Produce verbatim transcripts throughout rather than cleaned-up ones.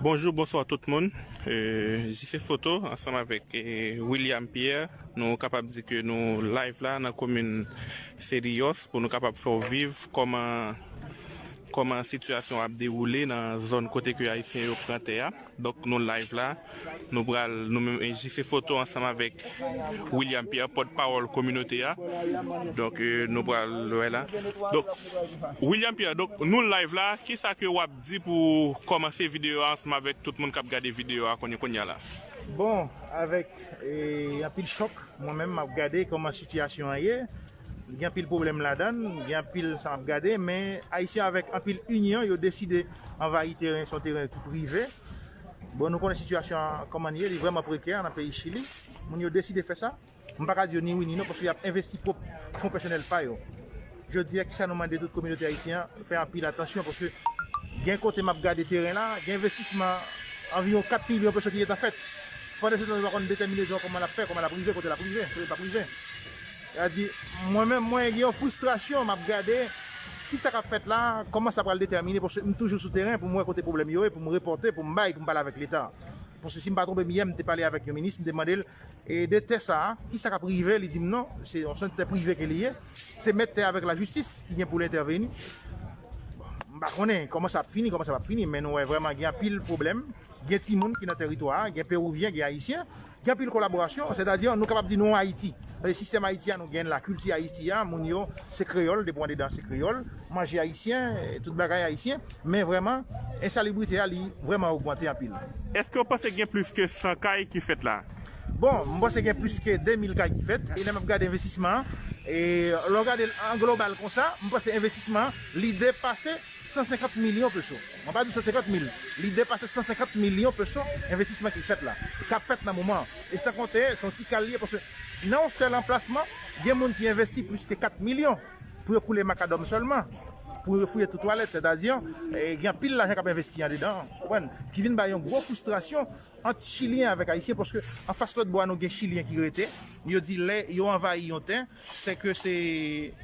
Bonjou, bonswa tout moun. E, J C Photo ansanm avèk, e, William Pierre, nou kapab di ke nou live la nan komin Seychelles pou nou kapab fè w viv kòman, kòman sitiyasyon ap dewoule nan zòn kote ke Ayisyen yo pran tè a. Donk, nou live la, nou pral, nou menm, e, J C Photo ansanm avèk William Pierre, pòtpawòl kominote a. Donk, e, nou pral wè la. Donk, William Pierre, donk, nou live la, kisa ke w ap di pou kòmanse videyo a ansanm avèk tout moun k ap gade videyo a kounye kounye a la? Bon, avèk, e, anpil chòk, mwen menm, m ap gade kòman sitiyasyon an ye. Gen anpil pwoblèm ladan l, gen anpil sa m ap gade, men Ayisyen avèk anpil inyon, yo deside anvayi teren, se yon teren ki prive. Bon, nou konnen sitiyasyon an kòman l ye, li vrèman prekè nan peyi Chili. Moun yo deside fè sa. M pa ka di yo ni wi ni non, paske y ap envesti pwòp fon pèsonèl pa yo. Jodi a, kisa nou mande tout kominote ayisyen an? Fè anpil atansyon, paske gen kote m ap gade teren la, gen envestisman anviwon kat milyon peso ki gentan fèt. Pandan se tan, nou pa konn detèminezon kòman l ap fè, kòman l ap rive, kote l ap rive, kote l p ap rive. Sa di, mwen menm, mwen gen yon fristrasyon, m ap gade kisa k ap fèt la, kòman sa pral detèmine, paske m toujou sou teren pou m wè kote pwoblèm yo ye, pou m repòte, pou m bay, pou m pale avèk Leta. Paske si m pa twonpe m, yè m te pale avèk yon minis, m te mande l, e de tè sa a, kisa k ap rive, li di m non, se yon tè prive ke li ye, se mèt tè avèk lajistis ki gen pou l entèveni. M pa konnen kòman sa ap fini, kòman sa p ap fini, men nou wè vrèman gen anpil pwoblèm. Gen timoun ki nan teritwa a, gen Pewouvyen, gen Ayisyen, gen anpil kolaborasyon, sètadi nou kapab di nou Ayiti. Paske sistèm Ayiti a, nou gen la, kilti Ayiti a, moun yo, se kreyòl, depi w andedan se kreyòl, manje ayisyen, tout bagay ayisyen, men vrèman, ensalibrite a, li vrèman ogmante anpil. Èske w panse gen plis ke san kay ki fèt la? Bon, m panse gen plis ke de mil kay ki fèt. E lè m ap gade envestisman an, e lè w gade l an global konsa, m panse envestisman an, li depase san senkant milyon peso. Mwen pa di san senkant mil, li depase san senkant milyon peso envestisman ki fèt la, k ap fèt nan moman an. E san konte, se yon ti kal li ye, paske nan yon sèl anplasman, gen moun ki envesti plis ke kat milyon pou yo koule makadòm sèlman, pou yo fouye tout twalèt, sètadi, e, gen anpil lajan k ap envesti andedan, konprann, ki vin bay yon gwo fristrasyon ant Chilyen avèk Ayisyen, paske anfas lòt bò a, nou gen Chilyen ki rete, yo di lè yo anvayi yon tè, se ke se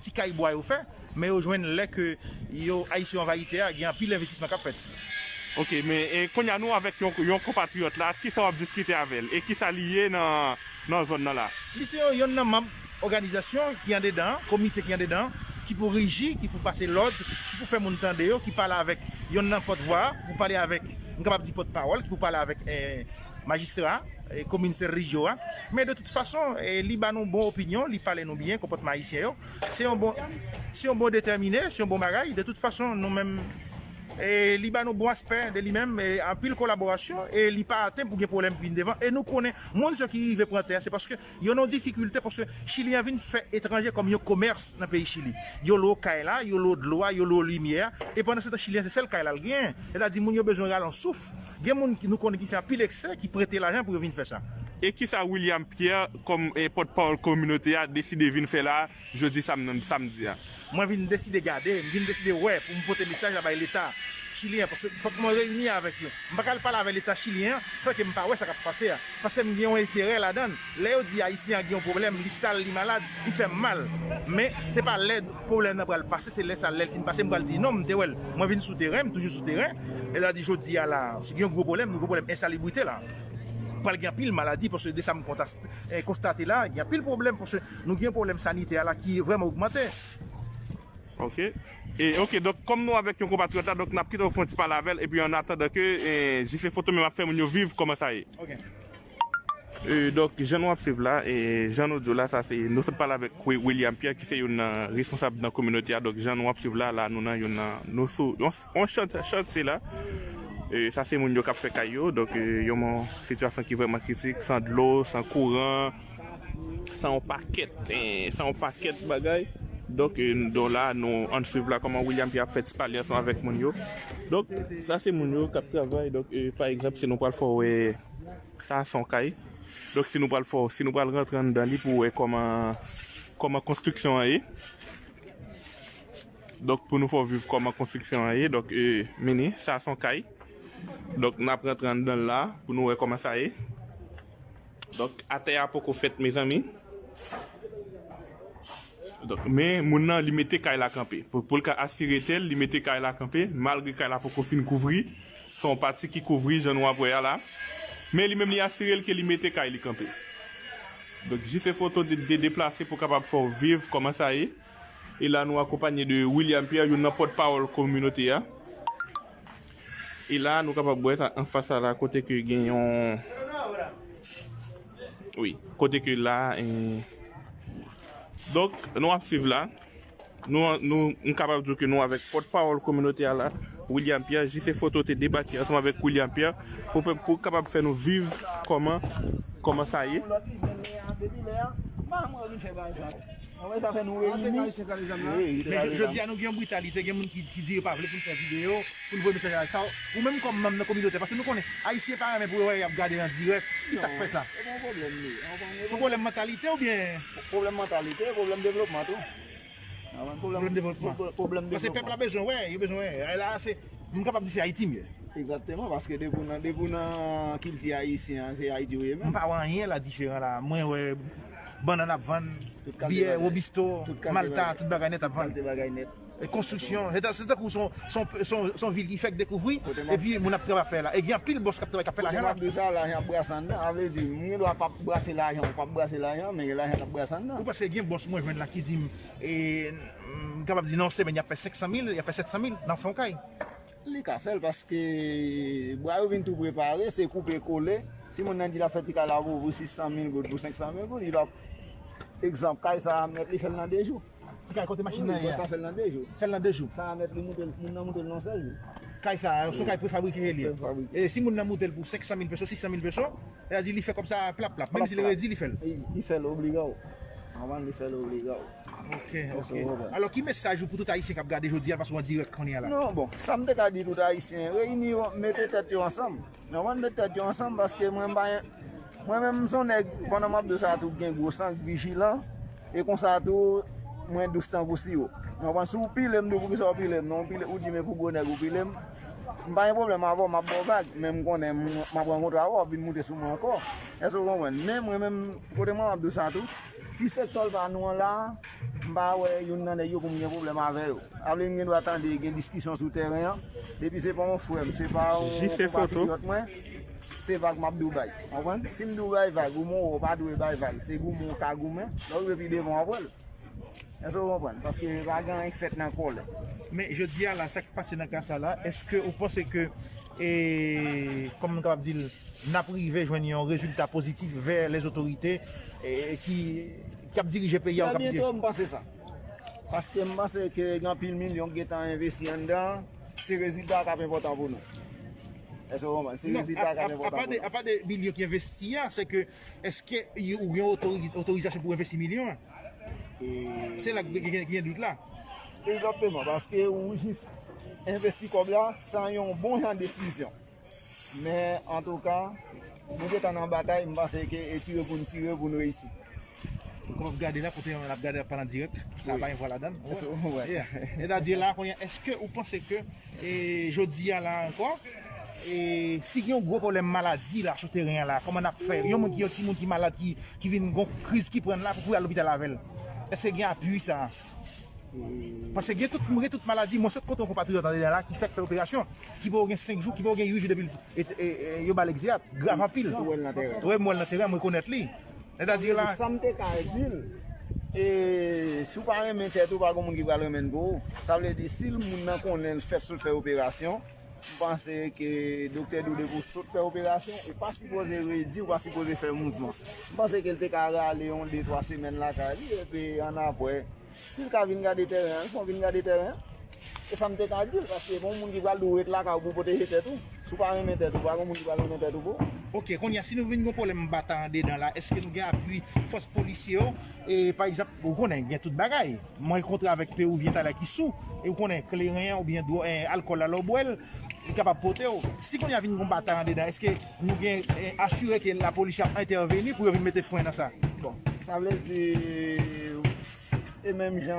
ti kay bwa yo fè, men yo jwenn lè ke yo, Ayisyen yo anvayi tè a, gen anpil envestisman k ap fèt. Ok, men, e, kounye a nou avèk yon, yon konpatriyòt la, kisa w ap diskite avè l? E kisa li ye nan, nan zòn nan la? Li se yon, yonn nan manm òganizasyon ki andedan an, komite ki andedan an, ki pou riji, ki pou pase lòd, ki pou fè moun tande yo, ki pale avèk yonn nan pòtvwa, pou pale avèk, m kapab di pòtpawòl, ki pou pale avèk, eh, majistra, eh, komin Serrillito a. Men de tout fason, eh, li ba nou bon opinyon, li pale nou byen, konpòtman ayisyen yo. Se yon bon, se yon bon detèmine, se yon bon bagay. De tout fason, nou menm, eh, li ba nou bon aspè de li menm, eh, anpil kolaborasyon, e li pa aten pou gen pwoblèm vin devan. E nou konnen, moun sa yo ki rive pran tè a, se paske yo nan difikilte paske Chili an vin fè etranje kòm yon komès nan peyi Chili. Yo lwe kay la, yo lwe dlo a, yo lwe limyè a. E pandan se tan, Chili an se sèl kay la l genyen. Sètadi moun yo bezwen rale yon souf. Gen moun ki nou konnen ki fè anpil eksè, ki prete lajan pou yo vin fè sa. E kisa William Pierre, kòm, eh, pòtpawòl kominote a, deside vin fè la, jodi samdi, samdi a? Mwen vin deside gade, m vin deside wè pou m pote mesaj la bay Leta chilyen, paske fòk mwen reyini avèk yo. M pa ka al pale avèk Leta chilyen an san ke m pa wè sa k ap pase a, paske m gen yon enterè ladan l. Lè yo di Ayisyen an gen yon pwoblèm, li sal, li malad, li fè m mal. Men se pa lè pwoblèm nan pral pase, se lè sa, lè l fin pase, m pral di non, m te wè l. Mwen vin sou teren, m toujou sou teren. Sètadi jodi a la, si gen yon gwo pwoblèm, yon gwo pwoblèm ensalibrite la. Pral gen anpil maladi, paske de sa m kontas-, eh, konstate la, gen anpil pwoblèm, paske nou gen yon pwoblèm sanitè la ki vrèman ogmante. Ok. E, ok, donk, kòm nou avèk yon konpatriyòt la, donk, n ap kite w fè yon ti pale avè l, epi an atandan ke, eh, J C Photo menm ap fè moun yo viv kòman sa ye. Ok. E, donk, jan nou ap swiv la, e, jan nou di w la, sa se, nou sot pale avèk Wi-, William Pierre, ki se youn nan responsab nan kominote a. Donk, jan nou ap swiv la, la, nou nan youn nan, nou sou yon, yon chant-, chantye la. E, sa se moun yo k ap fè kay yo. Donk, e, yon sitiyasyon ki vrèman kritik, san dlo, san kouran, san yon pakèt, eh, san yon pakèt bagay. Donk, eh, nou la, nou ann swiv la kòman William Pierre ap fè ti pale ansanm avèk moun yo. Donk, sa se moun yo k ap travay. Donk, eh, pa egzanp, si nou pral fè w wè, sa se yon kay. Donk, si nou pral fè w, si nou pral rantre anndan li pou w wè kòman, kòman konstriksyon an ye. Donk, pou nou fè w viv kòman konstriksyon an ye. Donk, eh, mini, sa se yon kay. Donk, n ap rantre anndan l la pou nou wè kòman sa ye. Donk, atè a poko fèt, mezanmi. Donk, men moun nan, li mete kay la kanpe. Pou, pou l ka asire tèt li, li mete kay la kanpe, malgre kay la poko fin kouvri. Se yon pati ki kouvri, jan nou ap wè a la. Men li menm, li asire l ke li mete kay li kanpe. Donk, Jifè Foto te, te deplase pou kapab fè w viv kòman sa ye. E la, nou akonpanye de William Pierre, youn nan pòtpawòl kominote a. E la, nou kapab wè sa anfas a la, kote ke gen yon, wi, kote ke la, eh, donk, nou ap swiv la. Nou, nou, m kapab di w ke nou avèk pòtpawòl kominote a la, William Pierre. Jifè Foto te debake ansanm avèk William Pierre pou, pou kapab fè nou viv kòman, kòman sa ye. Anmwey, sa fè nou reyini. Men jodi a, nou gen yon britalite, gen moun ki, ki di yo pa vle pou n fè videyo, pou n voye mesaj la. Sa, ou menm kòm manm nan kominote, paske nou konnen, Ayisyen pa renmen pou yo wè y ap gade an dirèk. Ki sa k fè sa? Se pa yon pwoblèm li. Se yon pwoblèm mantalite oubyen? Pwoblèm mantalite, pwoblèm devlopman tou. Pwoblèm devlopman. Pwoblèm devlopman. Paske pèp la bezwen wè, yo bezwen wè. La, se, m kapab di se Ayiti m ye. Egzakteman, paske depi w nan, depi w nan kilti ayisyen an, se Ayiti w ye menm. M pa wè anyen la diferan la. Mwen wè bannann ap vann, biyè, wobisto, malta, tout bagay nèt ap vann. Tout kalite bagay nèt. E konstriksyon, se ta-, se tankou son, son, son, son vil ki fèk dekouvri, epi moun ap travay ap fè la. E gen anpil bòs k ap travay, k ap fè lajan la. Kote m ap di w sa, lajan ap brase anndan. Sa vle di, m gen dwa p ap brase lajan, ou p ap brase lajan, men gen lajan k ap brase anndan. Ou panse gen bòs mwen jwenn la ki di m, e, m kapab di nan yon semèn, y ap fè senk san mil, y ap fè sèt san mil nan fè yon kay? Li ka fè l paske bwa yo vin tou prepare, se koupe kole. Si moun nan di l ap fè ti kay la pou, pou sis san mil goud, pou senk san mil goud, li va, egzanp, kay sa a mèt li fè l nan de jou. Ti kay kote machin nan ye a? Sa fè l nan de jou. Fè l nan de jou. Sa a mèt li moute l, moun nan moute l nan sèl jou. Kay sa a, se yon kay prefabrike ke li ye. Prefabrike. E si moun nan moute l pou senk san mil peso, sis san mil peso, sa vle di li fè kòb sa a plap plap. Menm si l redi, li fè l. Li, li fè l obliga w. Konprann, li fè l obliga w. Ok, ok. Alò, ki mesaj ou pou tout Ayisyen k ap gade jodi a, paske w an dirèk kounye a la? Non, bon, sa m te ka di tout Ayisyen, reyini yo, mete tèt yo ansanm. Konprann, mete tèt yo ansanm, paske mwen, m pa, mwen menm, m se yon nèg, pandan m ap di w sa tou, gen gwo san, k vijilan, e konsa tou, mwen dous tankou siwo. Konprann, si w pile m, di w poukisa w pile m, non, w pile, ou di men pou gwo nèg ou pile m, m pa gen pwoblèm avè w, m ap ba w vag, men m konnen m, m ap rankontre avè w, w ap vin moute sou mwen ankò. Èske w konprann? Men mwen menm, kote mwen ap di w sa tou, ti sektè pa nou an la, m pa wè youn nan nèg yo pou m gen pwoblèm avè yo. Sa vle m gen dwa tande gen diskisyon sou tèren an. Depi se pa yon frè m, se pa yon konpatriyòt mwen, se vag m ap di w bay. Konprann? Si m di w bay vag, ou mwen w pa dwe bay vag. Se goumen w ka goumen. Lè w rive pi devan w ap wè l. Èske w konprann? Paske pa gen anyen k fèt nan kòlè. Men jodi a la, sa k pase nan ka sa la, èske ou panse ke, e, kòman m kapab di l, n ap rive jwenn yon rezilta pozitif vè lèzotorite, e, ki, k ap dirije peyi a, ou k ap dirije? Trè byento, m panse sa. Paske m panse ke gen anpil milyon k gentan envesti anndan, se rezilta a k ap enpòtan pou nou. Èske w konprann? Se rezilta a k ap enpòtan pou nou. Non, apa de, apa de milyon ki envesti a, se ke, èske y-, ou gen otori-, otorizasyon pou envesti milyon an? E se la ki gen, ki gen dout la. Egzakteman, paske ou jis envesti kòb la san yon bon jan desizyon. Men, antouka, nou gentan nan batay, m panse ke e tire pou n tire pou n reyisi. Kòm w ap gade la, kote n ap gade ap pale an dirèk, sa pa gen vwa ladan l. Yeah. Sètadi la, kounye a, èske ou panse ke, e, jodi a la ankò, e, si gen yon gwo pwoblèm maladi la sou teren an la, kòman n ap fè? Yon moun ki, yon timoun ki malad, ki, ki vin gon kriz ki pran l la, pou, pou y al lopital avè l. Èske gen apui sa a? Paske gen tout, gen tout maladi, mwen sot kote yon konpatriyòt andedan la ki fèk fè operasyon, ki poko gen senk jou, ki poko gen uit jou depi l, e, e, e, yo ba l egzeyat, grav anpil. Ou wè l nan teren. Wi, m wè l nan teren, m rekonèt li. Sètadi la. Sa m te ka di l, e, si w pa renmen tèt ou, pa gen moun ki pral renmen l pou ou. Sa vle di, si l moun nan konnen l fèk sot fè operasyon, m panse ke doktè Doudou pou sot fè operasyon, ou pa sipoze redi, ou pa sipoze fè mouvman. M panse ke l te ka rale yon de, twa semèn lakay li, epi annapre, si l ka vin gade tèren an, l fò vin gade tèren an. E sa m te ka di l, paske pa yon moun ki pral di w ret lakay ou pou w pwoteje tèt ou. Si w pa renmen tèt ou, pa gen moun ki pral renmen tèt ou pou ou. Ok, kounye a, si nou vin gen pwoblèm batay andedan la, èske nou gen apui fòs polisye yo? E, pa egzanp, ou konnen, gen tout bagay. Mwen kontre avèk Peruvyen talè ki sou, e ou konnen, kleren an oubyen dwo-, e, alkòl la, lè w bwè l, li kapab pote w. Si kounye a vin gen batay andedan, èske nou gen, e, asire ke lapolis ap entèveni pou yo vin mete fren nan sa? Bon, sa vle di, e menm jan,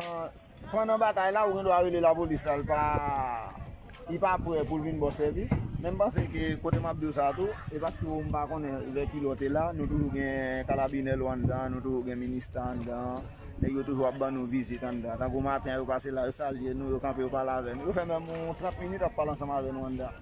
pandan batay la, ou gen dwa rele lapolis la, li pa, li pa prè pou l vin ba w sèvis. Men m panse ke kote m ap di w sa tou, e paske m pa konnen vè ki lè w te la, nou toujou gen kalabinè yo anndan, nou toujou gen minista anndan, Nèg yo toujou ap ban nou vizit anndan. Tankou maten an, yo pase la, yo salye nou, yo kanpe, yo pale avè nou. Yo fè menm yon trant minit ap pale ansanm avè nou anndan.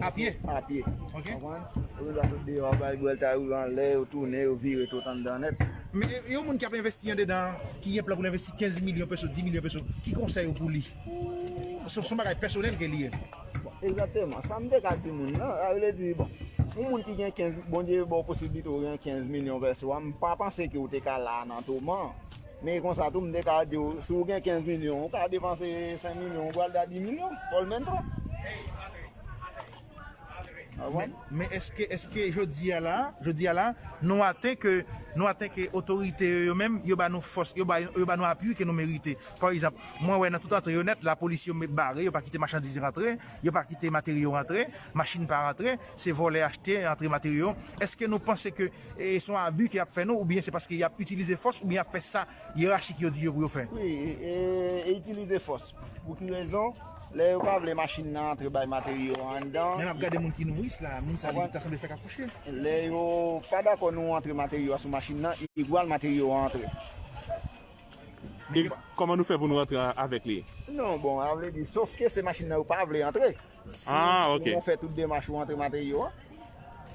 A pye? A pye. Ok. Konprann? Yo bezwen sot deyò, bay bwèl ta yo anlè, yo tounen, yo vire tout anndan nèt. Men, e, yon moun ki ap envesti andedan, ki gen plan pou l envesti kenz milyon peso, dis milyon peso, ki konsèy ou pou li? Se, se yon bagay pèsonèl ke li ye. Bon, egzakteman. Sa m te ka di moun nan, sa vle di, bon, yon moun ki gen kenz, Bondye ba w posiblite w gen kenz milyon peso a, m pa panse ke w te ka la nan touman. Men konsa tou, m te ka di w, si w gen kenz milyon, ou ka depanse senk milyon, ou pral da dis milyon, tòlmèn twa. Men, men èske, èske jodi a la, jodi a la, nou aten ke, nou aten ke otorite yo, yo menm, yo ba nou fòs, yo ba, yo ba nou apui ke nou merite. Pa egzanp, mwen wè nan tout antre yo nèt, lapolis yo met bare, yo pa kite machandiz rantre, yo pa kite materyo rantre, machin pa rantre, se vòlè achte, rantre materyo. Èske nou panse ke, e, se yon abi ke y ap fè nou, oubyen se paske y ap itilize fòs, oubyen y ap fè sa yerachik yo di yo pou yo fè? Wi, e, e itilize fòs. Pou ki rezon? Lè yo pa vle machin nan antre bay materyo anndan. Men n ap gade moun ki nouris la, moun sa li ta sanble fèk akouche. Lè yo pa dakò nou antre materyo a sou machin nan, igwal materyo a antre. E kòman nou fè pou nou rantre a- avèk li? Non, bon, sa vle di, sof ke se machin nan yo pa vle antre. Si Ah, ok. Ou fè tout demach ou antre materyo a,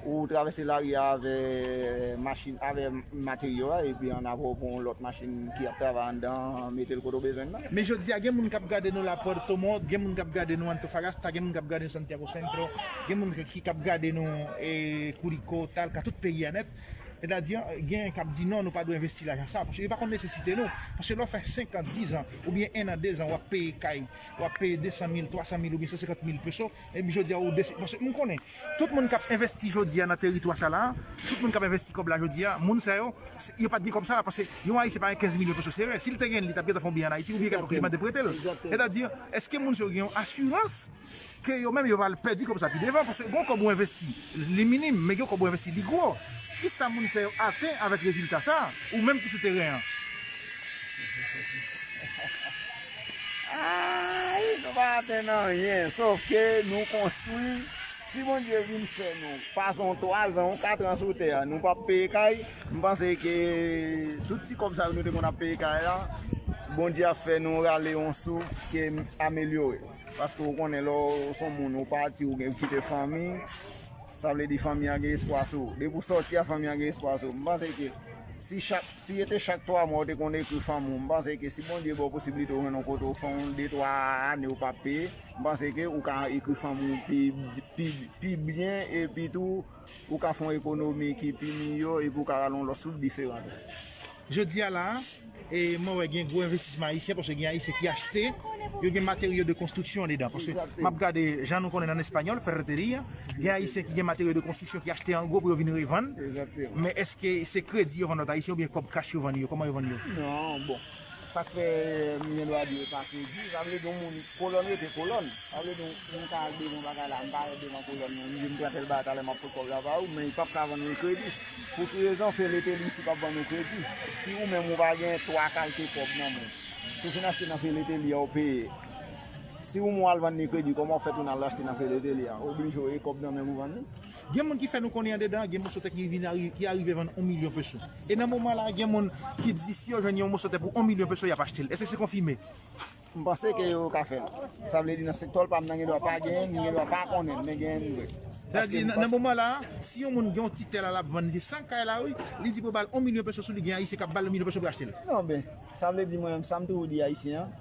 ou travèse lari a avè machin, avè materyo a, epi annapre ou pran yon lòt machin ki ap travay anndan, mete l kote w bezwen l nan. Men jodi a, gen moun k ap gade nou la Puerto Montt, gen moun k ap gade nou Antofagasta, gen moun k ap gade nou Santiago Centro, gen moun ki, ki ap gade nou, e, Curicó, Talca, tout peyi a nèt. Sètadi, gen k ap di non, nou pa dwe envesti lajan sa, paske yo pa konn nesesite nou. Paske lè w fè senk an, diz an, oubyen en an, de zan, w ap peye kay, w ap peye de san mil, twa san mil oubyen san senkant mil peso, epi jodi a ou deside, paske m konnen, tout moun k ap envesti jodi a nan teritwa sa la, tout moun k ap envesti kòb la jodi a, moun sa yo, se- yo pa t gen kòb sa la, paske yon Ayisyen pa gen kenz milyon peso, se vre. Si l te gen, li t ap gentan fè yon byen ann Ayiti, oubyen kèlkonk li mande prete l. Egzakteman. Sètadi, èske moun sa yo gen yon asirans ke yo menm yo pral pèdi kòb sa pi devan, paske gon kòb ou envesti, li minim, men gen kòb ou envesti, li gwo. Kisa moun sa yo aten avèk rezilta sa, ou menm ki sou teren an? Ay, nou pa aten anyen, sof ke nou konstwi, si Bondye vin fè nou pase yon twa zan, yon kat an sou tè a, nou p ap peye kay, m panse ke tout ti kòb sa yo nou te konn ap peye kay la, Bondye ap fè nou rale yon souf ke amelyore. Paske ou konnen lè w se yon moun, ou pati, ou gen kite fanmi, sa vle di fanmi an gen espwa sou ou. Depi w sòti a, fanmi an gen espwa sou ou. M panse ke si chak, si se te chak twa mwa ou te konn ekri fanmi w, m panse ke si Bondye ba w posiblite w jwenn yon kote w fè yon de twa ane ou p ap peye, m panse ke ou ka ekri fanmi w pi, pi, pi byen, epi tou ou ka fè yon ekonomi ki pi miyò, epi ou ka rale yon lòt souf diferan tou. Jodi a la, e mwen wè gen gwo envestisman ayisyen, paske gen ayisyen ki achte, yo gen materyo de konstriksyon andedan. Paske m ap gade, jan nou konnen an espanyòl, ferretería, gen ayisyen ki gen materyo de konstriksyon ki achte an gwo pou yo vin revann. Men èske se kredi yo vann lòt ayisyen oubyen kòb kach yo vann yo? Kòman yo vann yo? Non, bon. Sa k fè m gen dwa di yo pa kredi, sa vle di yon moun, kolòn rete kolòn. Sa vle di yon moun ka al devan bagay la, m parèt devan kolòn nan, m di m pran tèl bagay talè m ap pot kòb la ba ou, men li p ap ka vann ou kredi. Pou ki rezon Feletelye isi p ap vann ou kredi? Si ou menm ou pa gen twa kalite kòb nan men w, si w fin achte nan Feletelye a ou peye. Si ou menm w al vann li kredi, kòman w fè tounen al achte nan Feletelye a? Ou oblije w e kòb nan men w pou vann li. Gen moun ki fè nou konnen andedan, gen moso tè ki vin ari-, ki arive vann yon milyon peso. E nan moman la, gen moun ki di si yo jwenn yon moso tè pou yon milyon peso, y ap achte l. Èske se konfime? M panse ke yo ka fè l. Sa vle di nan sektè l pa m nan gen dwa pa genyen, ni gen dwa pa konnen l, men genyen l vre. Sa vle di nan, nan moman la, si yon moun gen yon ti tè la l ap vann, se san kay la wi, li di pou ba l yon milyon peso sou li, gen ayisyen k ap ba l yon milyon peso pou achte l. Non, men, sa vle di mwen menm, sa m toujou di ayisyen an,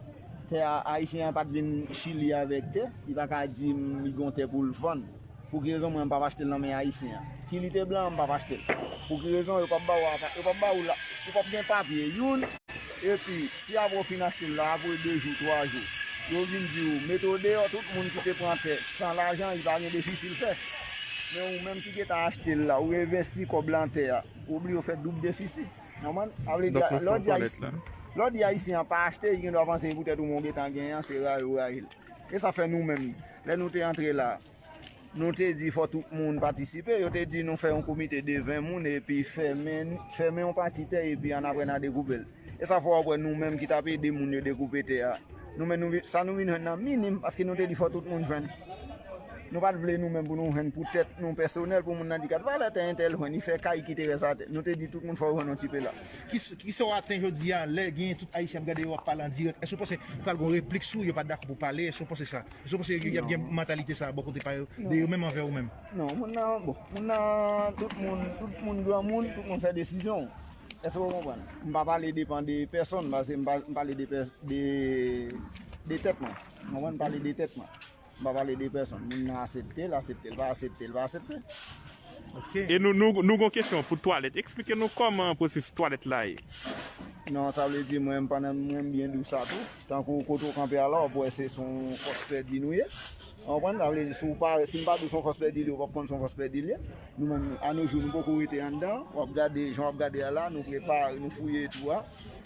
tè a, ayisyen an pa t vin Chili avèk tè, li pa ka di m li gen yon tè pou l vann. Pou ki rezon mwen m p ap achte l nan men ayisyen an? Ki li te blan an, m p ap achte l. Pou ki rezon yo p ap ba w apa-, yo p ap ba w la, ou p ap gen papye youn, epi si apre w fin achte l la, apre de jou, twa jou, yo vin di w mete w deyò, tout moun ki te pran tè san lajan, li pa gen defisi l fè. Men ou menm ki gentan achte l la, ou envesti kòb lan tè a, ou oblije w fè doub defisi. Nòmal, sa vle di, lè w di ayisyen, lè w di ayisyen an pa achte, li gen dwa panse poutèt ou menm ou gentan genyen an, se rayi ou rayi l. E sa fè nou menm, lè nou te antre la, nou te di fò tout moun patisipe, yo te di nou fè yon komite de ven moun epi fèmen, fèmen yon pati tè epi annapre n a dekoupe l. E sa fè w ap wè nou menm ki t ap ede moun yo dekoupe tè a. Nou menm, nou vi-, sa nou vin jwenn nan minim, paske nou te di fò tout moun jwenn. Nou pa t vle nou menm pou nou jwenn pou tèt nou pèsonèl, pou moun nan di, "Gad valè tè entèl jwenn, li fè kay kite rès atè." Nou te di tout moun fò yo jwenn yon ti pelas. Ki, ki sa w atann jodi a, lè gen tout Ayisyen ap gade yo ap pale an dirèk? Èske w panse pral gen yon replik sou yo pa dakò pou pale? Èske w panse sa? Èske w panse y ap gen mantalite sa bò kote pa yo, de yo menm anvè ou menm? Non, moun nan, bon, moun nan, tout moun, tout moun granmoun, tout moun fè desizyon. Èske w konprann? M pa pale depan de pèsonn, paske m pa, m pale de, pè- de, de tèt mwen. Ou konprann? M pale de tèt mwen. M pa pale de pèsonn. Moun nan aksepte, l aksepte, l pa aksepte, l pa aksepte. Ok. E nou, nou, nou gon kesyon pou twalèt. Eksplike nou kòman pwosesis twalèt la ye. Non, sa vle di mwen, pandan mwen byen di w sa tou. Tankou kote w kanpe a la, w ap wè se son fòs pèdi nou ye. Ou konprann? Sa vle di, si w pa, si m pa di w son fòs pèdi li, w p ap konn son fòs pèdi li ye. Nou menm, a nos jours, nou poko rete anndan. W ap gade, jan w ap gade a la, nou prepare, nou fouye tou a.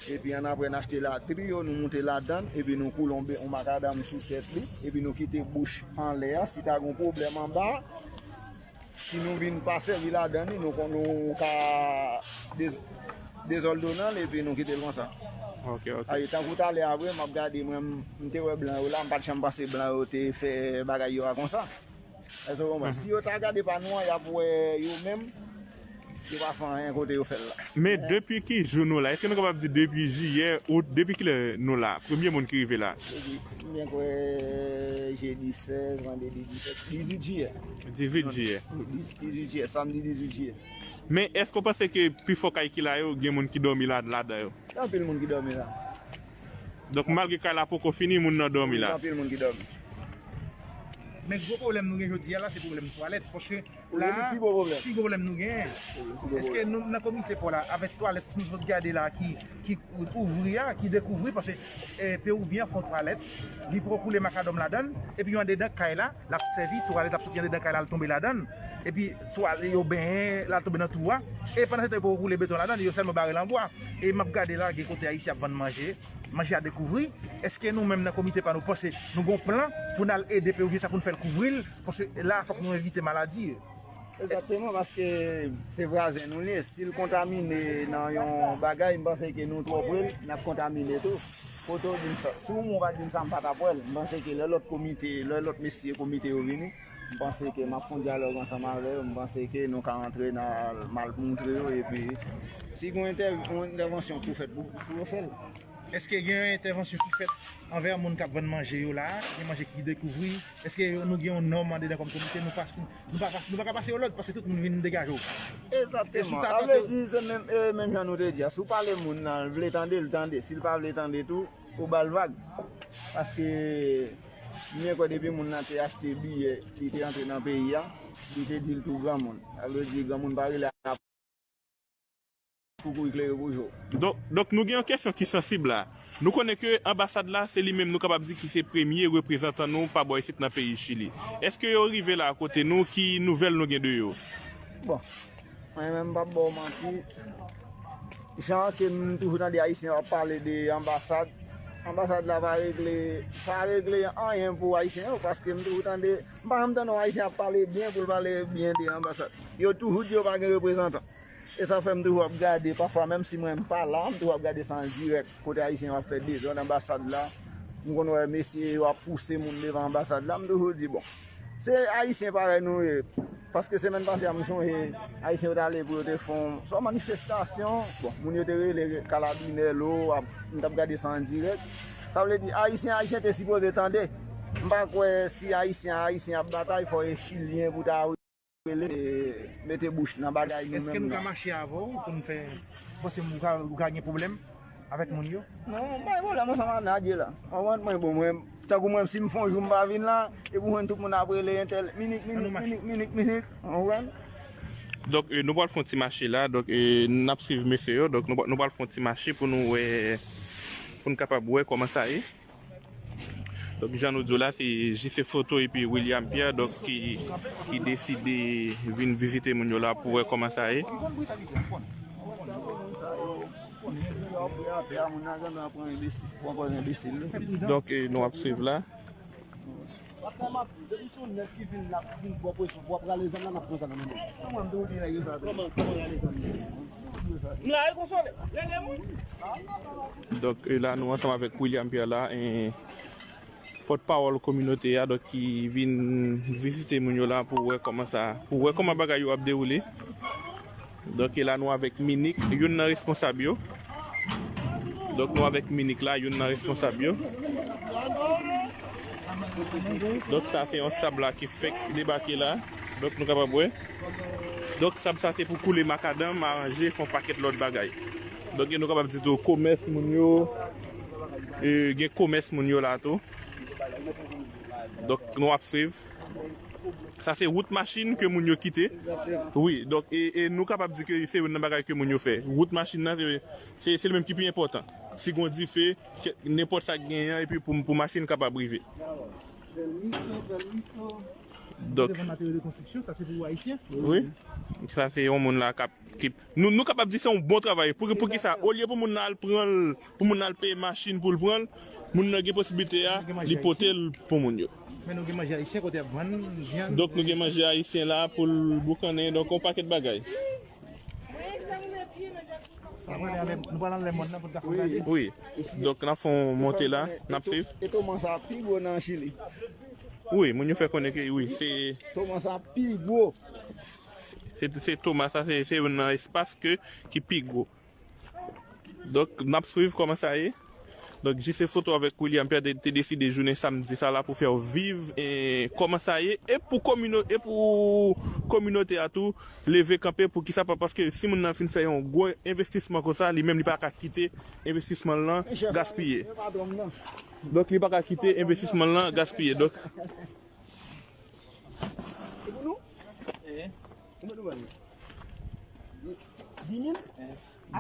Epi annapre, n achte latri yo, nou moute ladann. Epi nou koule yon be- yon makadam sou tèt li. Epi nou kite bouch anlè a. Si ta gen yon pwoblèm anba, si nou vin pa sèvi ladann li, nou kon- nou ka dez- dezòdone l epi nou kite l konsa. Ok, ok. Ayi, tankou talè a vre, m ap gade, mwen, m, m te wè blan yo la, m pa t janm panse blan yo te fè bagay yo a konsa. Èske w konprann? Si yo ta gade pa nou an, y ap wè yo menm, yo pa fè anyen kote yo fè l la. Men depi ki jou nou la? Èske nou kapab di depi jiyè, out, depi kilè nou la? Premye moun ki rive la? Depi, mwen kwè, jedi sèz, vandredi disèt, dizuit jiyè. Dizuit jiyè. Wi, diz- dizuit jiyè, samdi dizuit jiyè. Men èske w panse ke pifò kay ki la yo, gen moun ki dòmi la, ladan yo? Gen anpil moun ki dòmi la. Donk, malgre kay la poko fini, moun nan dòmi la. Gen anpil moun ki dòmi. Men gwo pwoblèm nou gen jodi a la, se pwoblèm twalèt. Paske la, pi gwo pwoblèm nou gen. Èske nou, nan komite pa w la, avèk twalèt, si nou sot gade la, ki, ki ouvri a, ki dekouvri, paske, eh, Peruvyen fè yon twalèt, li poko koule makadòm ladann, epi yo andedan kay la, l ap sèvi, twalèt ap soti andedan kay la, l tonbe ladann, epi twalèt yo benyen, l al tonbe nan twou a, e pandan se tan yo poko koule beton ladann, yo sèlman bare l an bwa. E m ap gade la, gen kote Ayisyen ap vann manje, manje a dekouvri. Èske nou menm nan komite pa nou panse nou gon plan pou n al ede Peruvyen sa pou n fè l kouvri l? Paske la fòk nou evite maladi. Egzakteman, paske se vwazen nou li ye. Si l kontamine nan yon bagay, m panse ke nou twò pre l, n ap kontamine tou. Kote w di m sa? Si w menm w pa t di m sa, m pa t ap wè l. M panse ke lè lòt komite, lè lòt mesye komite yo vini, m panse ke m ap fè yon dyalòg ansanm avè yo. M panse ke nou ka antre nan mal moutre yo, epi si gen yon entè- yon entèvansyon pou fèt pou, pou yo fè l. Èske gen yon entèvansyon ki fèt anvè moun k ap vann manje yo la a? Gen manje ki dekouvri? Èske yo- nou gen yon nòm andedan kòm komite? Nou pa, nou pa, nou pa ka pase yo lòd paske tout moun vin degaje w. Egzakteman. Sa vle di, se menm, e, menm jan nou te di a. Si w pale moun nan, l vle tande, l tande. Si l pa vle tande tou, ou ba l vag. Paske, mwen kwè depi moun nan te achte biyè, li te antre nan peyi a, li te di l tou granmoun. Sa vle di, granmoun pa rele a pou kouri klere pou jou. Donk, donk, nou gen yon kesyon ki sansib la. Nou konnen ke anbasad la, se li menm nou kapab di ki se premye reprezantan nou pa bò isit nan peyi Chili. Èske yo rive la kote nou? Ki nouvèl nou gen de yo? Bon, mwen menm, m p ap ba w manti. Jan ke m toujou tande Ayisyen yo ap pale de anbasad, anbasad la pa regle, pa regle anyen pou Ayisyen yo, paske m toujou tande, m pa janm tande yon Ayisyen ap pale byen pou l pale byen de anbasad. Yo toujou di yo pa gen reprezantan. E sa fè m toujou ap gade, pafwa, menm si mwen m pa la, m toujou ap gade sa an dirèk, kote Ayisyen yo ap fè dezòd anbasad la. M konn wè mesye yo ap pouse moun devan anbasad la, m toujou di, bon, se Ayisyen parèy nou ye. Paske semèn pase a, m sonje, Ayisyen yo t ale pou yo te fè yon, swa manifestasyon. Bon, moun yo te rele kalabinè lo, ap- m t ap gade sa an dirèk. Sa vle di, Ayisyen, Ayisyen te sipoze tande. M pa kwè si Ayisyen, Ayisyen ap batay, fò e Chilyen pou ta rele, mete bouch nan bagay nou menm nan. Èske nou ka mache avè w pou n fè, ou panse ou ka, ou ka gen pwoblèm avèk moun yo? Non, m pa gen pwoblèm ansanm ak Nadye la. Ou konprann? Mwen, bon, mwen, tankou mwen, si m fè yon jou m pa vin la, epi w jwenn tout moun ap rele entèl, minik, minik, minik, minik, minik. Ou konprann? Donk, e, nou pral fè yon ti mache la. Donk, e, n ap swiv mesye yo. Donk, nou, nou pral fè yon ti mache pou nou wè, pou n kapab wè kòman sa ye. Donk, jan nou di w la, se J C Foto epi William Pierre, donk, ki, ki deside vin vizite moun yo la pou wè kòman sa ye. Donk, e, nou ap swiv la. Depi se yon nèg ki vin la, vin bò pwezon, w ap rale zam la, n ap pran zam nan men l. Kòman m tou di nèg yo sa tou? Kòman, kòman rale zam nan? M la, e konsa, rele moun. Donk, e la, nou ansanm avèk William Pierre la, e, pòtpawòl kominote a, donk, ki vin vizite moun yo la pou wè kòman sa, pou wè kòman bagay yo ap dewoule. Donk, e la nou avèk Minik, youn nan responsab yo. Donk, nou avèk Minik la, youn nan responsab yo. Donk, sa se yon sab la ki fèk debake la. Donk, nou kapab wè. Donk, sab sa se pou koule makadanm, aranje, fè yon pakèt lòt bagay. Donk, e nou kapab di tou, komès moun yo, e, gen komès moun yo la tou. Donk, nou ap swiv. Sa se wout machin ke moun yo kite. Wi, donk, e, e nou kapab di ke se youn nan bagay ke moun yo fè. Wout machin nan, se, se, se li menm ki pi enpòtan. Si gon dife, ke, nenpòt sa k genyen, epi pou, pou machin kapab rive. Donk, wi, sa se yon moun la k ap, ki, nou, nou kapab di se yon bon travay. Pou, pou ki sa? Olye pou moun nan al pran l, pou moun nan al peye machin pou l pran l, moun nan gen posiblite a, li pote l pou moun yo. Men nou gen manje ayisyen kote y ap vann vyann. Donk, nou gen manje ayisyen la pou l boukannen, donk, yon pakèt bagay. Nou pral anlè mòn nan pou n ka fè yon gade. Wi. Donk, n ap fè yon monte la, n ap swiv. E toman sa pi gwo nan Chili. Wi, moun yo fè konnen ke, wi, se toman sa pi gwo. Se, se toman sa, se, se youn nan espas ke, ki pi gwo. Donk, n ap swiv kòman sa ye. Donk, J C Photo avèk William Pierre te, te deside jounen samdi sa la pou fè w viv, e, kòman sa ye. E pou komino-, e pou kominote a tou, leve kanpe pou ki sa pa, paske si moun nan fin fè yon gwo envestisman konsa, li menm li pa ka kite envestisman lan gaspiye. Donk, li pa ka kite envestisman lan gaspiye. Donk,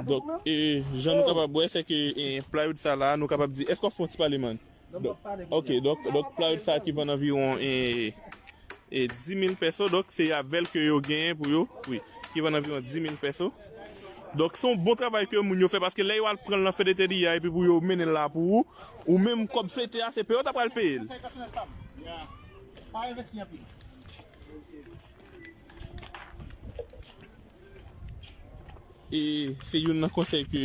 Donk, e, jan nou kapab wè, se ke, e, plywood sa la, nou kapab di, èske w ap fè yon ti pale, man? Donk, ok, donk, donk, plywood sa ki vann anviwon, e, e, dis mil peso, donk, se avè l ke yo genyen pou yo, wi, ki vann anviwon dis mil peso. Donk, se yon bon travay ke moun yo fè, paske lè yo al pran l nan Ferreteria, epi pou yo mennen l la pou ou, ou menm kòb fete a, se peye w ta pral peye l. E se youn nan konsèy ke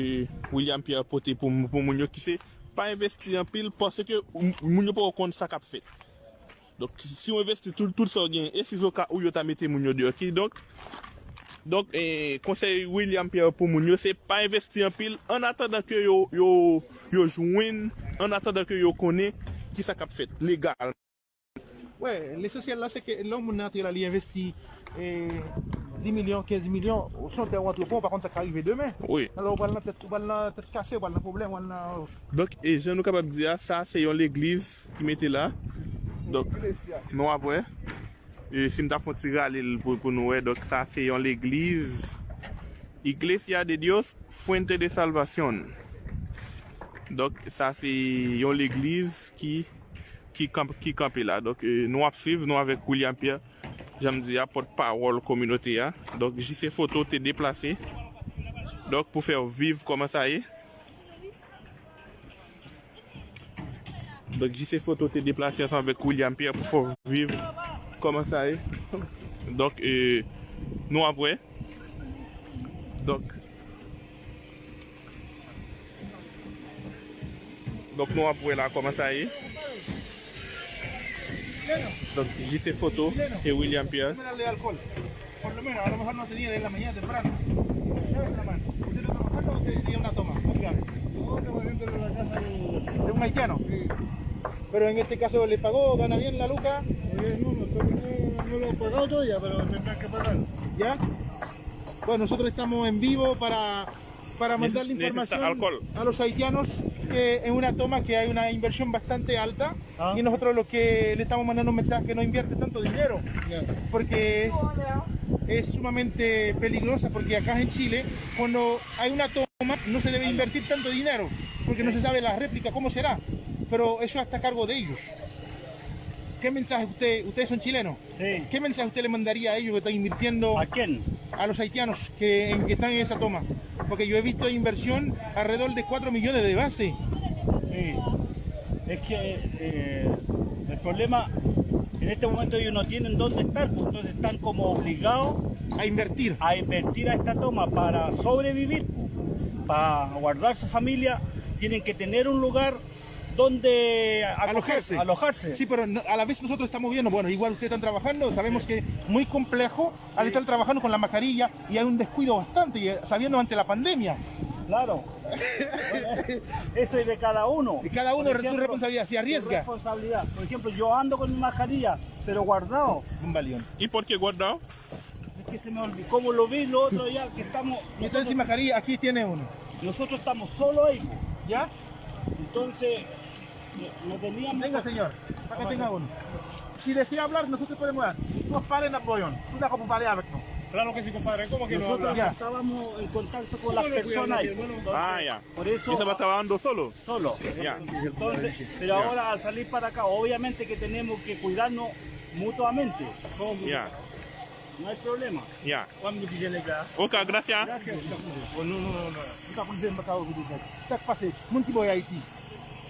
William Pierre pote pou, pou moun yo ki se pa envesti anpil paske ou, moun yo poko konn sa k ap fèt. Donk, si w envesti tout, tout sa w genyen, e sizoka ou yo ta mete moun yo deyò. Kidonk, donk, e, konsèy William Pierre pou moun yo, se pa envesti anpil, an atandan ke yo, yo, yo jwenn, an atandan ke yo konnen ki sa k ap fèt legal. Wè, lesansyèl la, se ke lè yon moun nan antre la, li envesti, e, dis milyon, kenz milyon, se yon tè ou antreprè, ou pa konn sa k ka rive demen. Wi. Alò, ou pral nan tèt, ou pral nan tèt kase, ou pral nan pwoblèm, ou pral nan... Donk, e jan nou kapab di a, sa se yon legliz ki mete la. Donk, nou ap wè. E si m ta fè yon ti rale l pou, pou nou wè, donk, sa se yon legliz. Iglesia de Dios, Fuente de Salvación. Donk, sa se yon legliz ki, ki kanp-, ki kanpe la. Donk, e, nou ap swiv, nou avèk William Pierre, jan m di a, pòtpawòl kominote a. Donk, J C Photo te deplase. Donk, pou fè w viv kòman sa ye. Donk, J C Photo te deplase ansanm avèk William Pierre pou fè w viv kòman sa ye. Donk, e, nou ap wè. Donk, donk, nou ap wè la kòman sa ye. Donk, J C Photo e William Pierre. Por lo menos, a lo mejor no tenía de la mañana temprano. ¿Qué hora está la mano? Usted está trabajando o te- tiene una toma? Dígame. No, estaba dentro de la casa de... ¿De un haitiano? Sí. Pero en este caso, ¿le pagó, gana bien la luca? Eh, no, no, no, no lo ha pagado todavía, pero tendrá que pagar. ¿Ya? Bueno, nosotros estamos en vivo para, para mandar la información a los haitianos que en una toma que hay una inversión bastante alta. Ah. Y nosotros lo que le estamos mandando un mensaje que no invierte tanto dinero, ya, porque es, es sumamente peligrosa, porque acá en Chile, cuando hay una toma, no se debe invertir tanto dinero, porque no se sabe la réplica cómo será, pero eso está a cargo de ellos. ¿Qué mensaje usted, ustedes son chilenos? Sí. ¿Qué mensaje usted le mandaría a ellos que están invirtiendo? ¿A quién? A los haitianos que, en, que están en esa toma. Porque yo he visto inversión alrededor de cuatro millones de base. Sí. Es que, eh, el problema, en este momento ellos no tienen dónde estar, pues, entonces están como obligados a invertir, a invertir a esta toma para sobrevivir, pues, para guardar su familia, tienen que tener un lugar Donde alojarse. Alojarse. Sí, pero no, a la vez nosotros estamos viendo, bueno, igual ustedes están trabajando, sabemos que muy complejo al estar trabajando con la mascarilla y hay un descuido bastante, y, eh, sabiendo ante la pandemia. Claro. Eso es de cada uno. Y cada uno su responsabilidad, se arriesga. Responsabilidad. Por ejemplo, yo ando con mi mascarilla, pero guardado. Un balión. ¿Y por qué guardado? Es que se me olvidó. Como lo vi lo otro día que estamos. Entonces, mascarilla, aquí tiene uno. Nosotros estamos solos ahí, po. ¿Ya? Entonces, no, no teníamos. Venga, señor, para que tenga uno. Si desea hablar, nosotros podemos dar. Nos pale, n ap ba w youn. Ou dakò pou pale avèk nou? Claro que sí, compadre. ¿Cómo que no hablar? Nosotros estábamos en contacto con las personas ahí. Ah, ya. Por eso. ¿Y se va trabajando solo? Solo. Ya. Entonces, pero ahora al salir para acá, obviamente que tenemos que cuidarnos mutuamente. Ya. No hay problema. Ya. Wè m di ki jan nèg la. Ok, gracias. Gracias. Oh, non, non, non, non. Ou ta konn se m pa ka ouvri de nèg. Sa k pase? Moun ki bò Ayiti?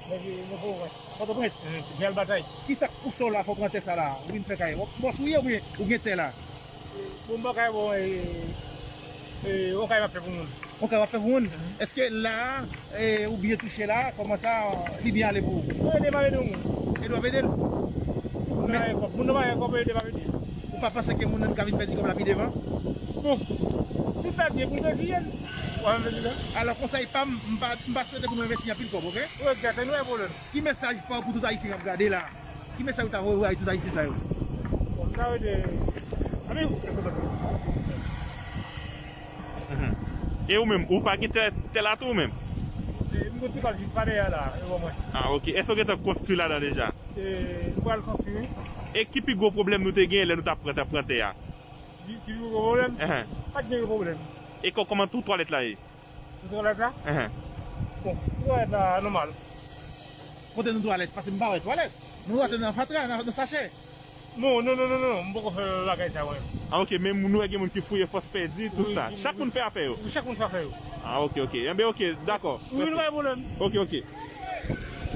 Nèg, nèg Pòtoprens. Pòtoprens? Jal Batay. Ki sa k pouse w la fò pran tè sa la? Ou vin fè kay? Bòs ou ye oubyen ou gen tè la? Bon, m pa kay, bon, e, e, on kay m ap fè pou moun. On kay w ap fè pou moun? Èske la, e, ou byen touche la, kòman sa, li byen ale pou ou? Mwen ede m ap ede moun. Ede w ap ede l? Moun nan pa gen kòb, moun nan pa gen kòb, ede m ap ede. Ou pa panse ke moun nan ka vin pèdi kòb la pi devan? Bon, si l fè byen pou l reziye l, w ap vin pèdi la. Alò, konsèy pa m, m pa, m pa swete pou nou envesti anpil kòb, oke? Wi, egzakte, nou wè pwoblèm. Ki mesaj pa w pou tout Ayisyen k ap gade la? Ki mesaj ou ta voye bay tout Ayisyen sa yo? Bon, m ta rele, ann nou. Mhm. E ou menm, ou pa gen tè, tè la tou ou menm? E, m gen ti kòb jis pa dèyè la, e bon mwen. Ah, ok. Èske w gentan konstwi ladan deja? E, m pral konstwi, wi. E ki pi gwo pwoblèm nou te gen lè nou t ap pran, t ap pran tè a? Ki, ki pi gwo pwoblèm? Ahan. Pa t gen gwo pwoblèm. E kò-, kòman tou twalèt la ye? Tou twalèt la? Ahan. Bon, tou twalèt la nòmal. Kote nou twalèt? Paske m pa wè twalèt. Nou twalèt nan fatra, nan, nan sachè. Non, non, non, non, non, m poko fè bagay sa mwen. Ah, ok, men nou wè gen moun ki fouye fòs pèdi, tout sa. Wi, wi, wi. Chak moun fè afè yo. Wi, chak moun fè afè yo. Ah, ok, ok. Enben, ok, dakò. Wi, wi, pa gen pwoblèm. Ok, ok.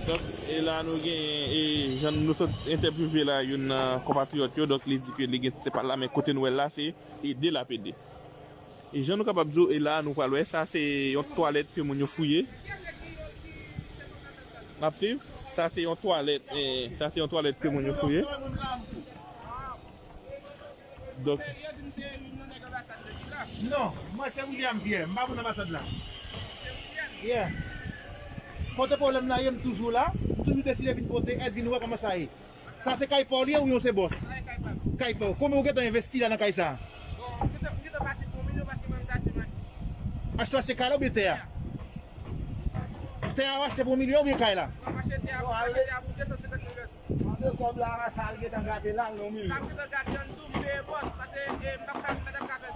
Donk, e la nou gen, e, jan nou sot entèvyouve la, youn nan konpatriyòt yo, donk li di ke li gen, se pa la, men kote nou wè l la, se ede l ap ede. E jan nou kapab di w, e la nou pral wè, sa se yon twalèt ke moun yo fouye. N ap swiv. Sa se yon twalèt, e, sa se yon twalèt ke moun yo fouye. Donk. Non, mwen se William Pierre, m pa moun anbasad la. Yeah. Kote pwoblèm nan ye, m toujou la. M toujou deside vin pote èd, vin wè kòman sa ye. Sa se kay pa w li ye oubyen w se bòs? Sa se kay pa m. Kay pa w. Konbyen w gentan envesti la nan kay sa a? Bon, m gentan, m gentan pati pou yon milyon paske mwen menm se achte machin. Achte, w achte kay la oubyen tè a? Tè a w achte pou yon milyon oubyen kay la? Non, m achte tè a, m achte tè a pou de san senkant mil pèsòn. Mande kòb la, sa l gentan gade la, yon milyon. Sa m gentan gade an tou, m peye bòs, paske, e, m p ap ka, m p ap ka fè.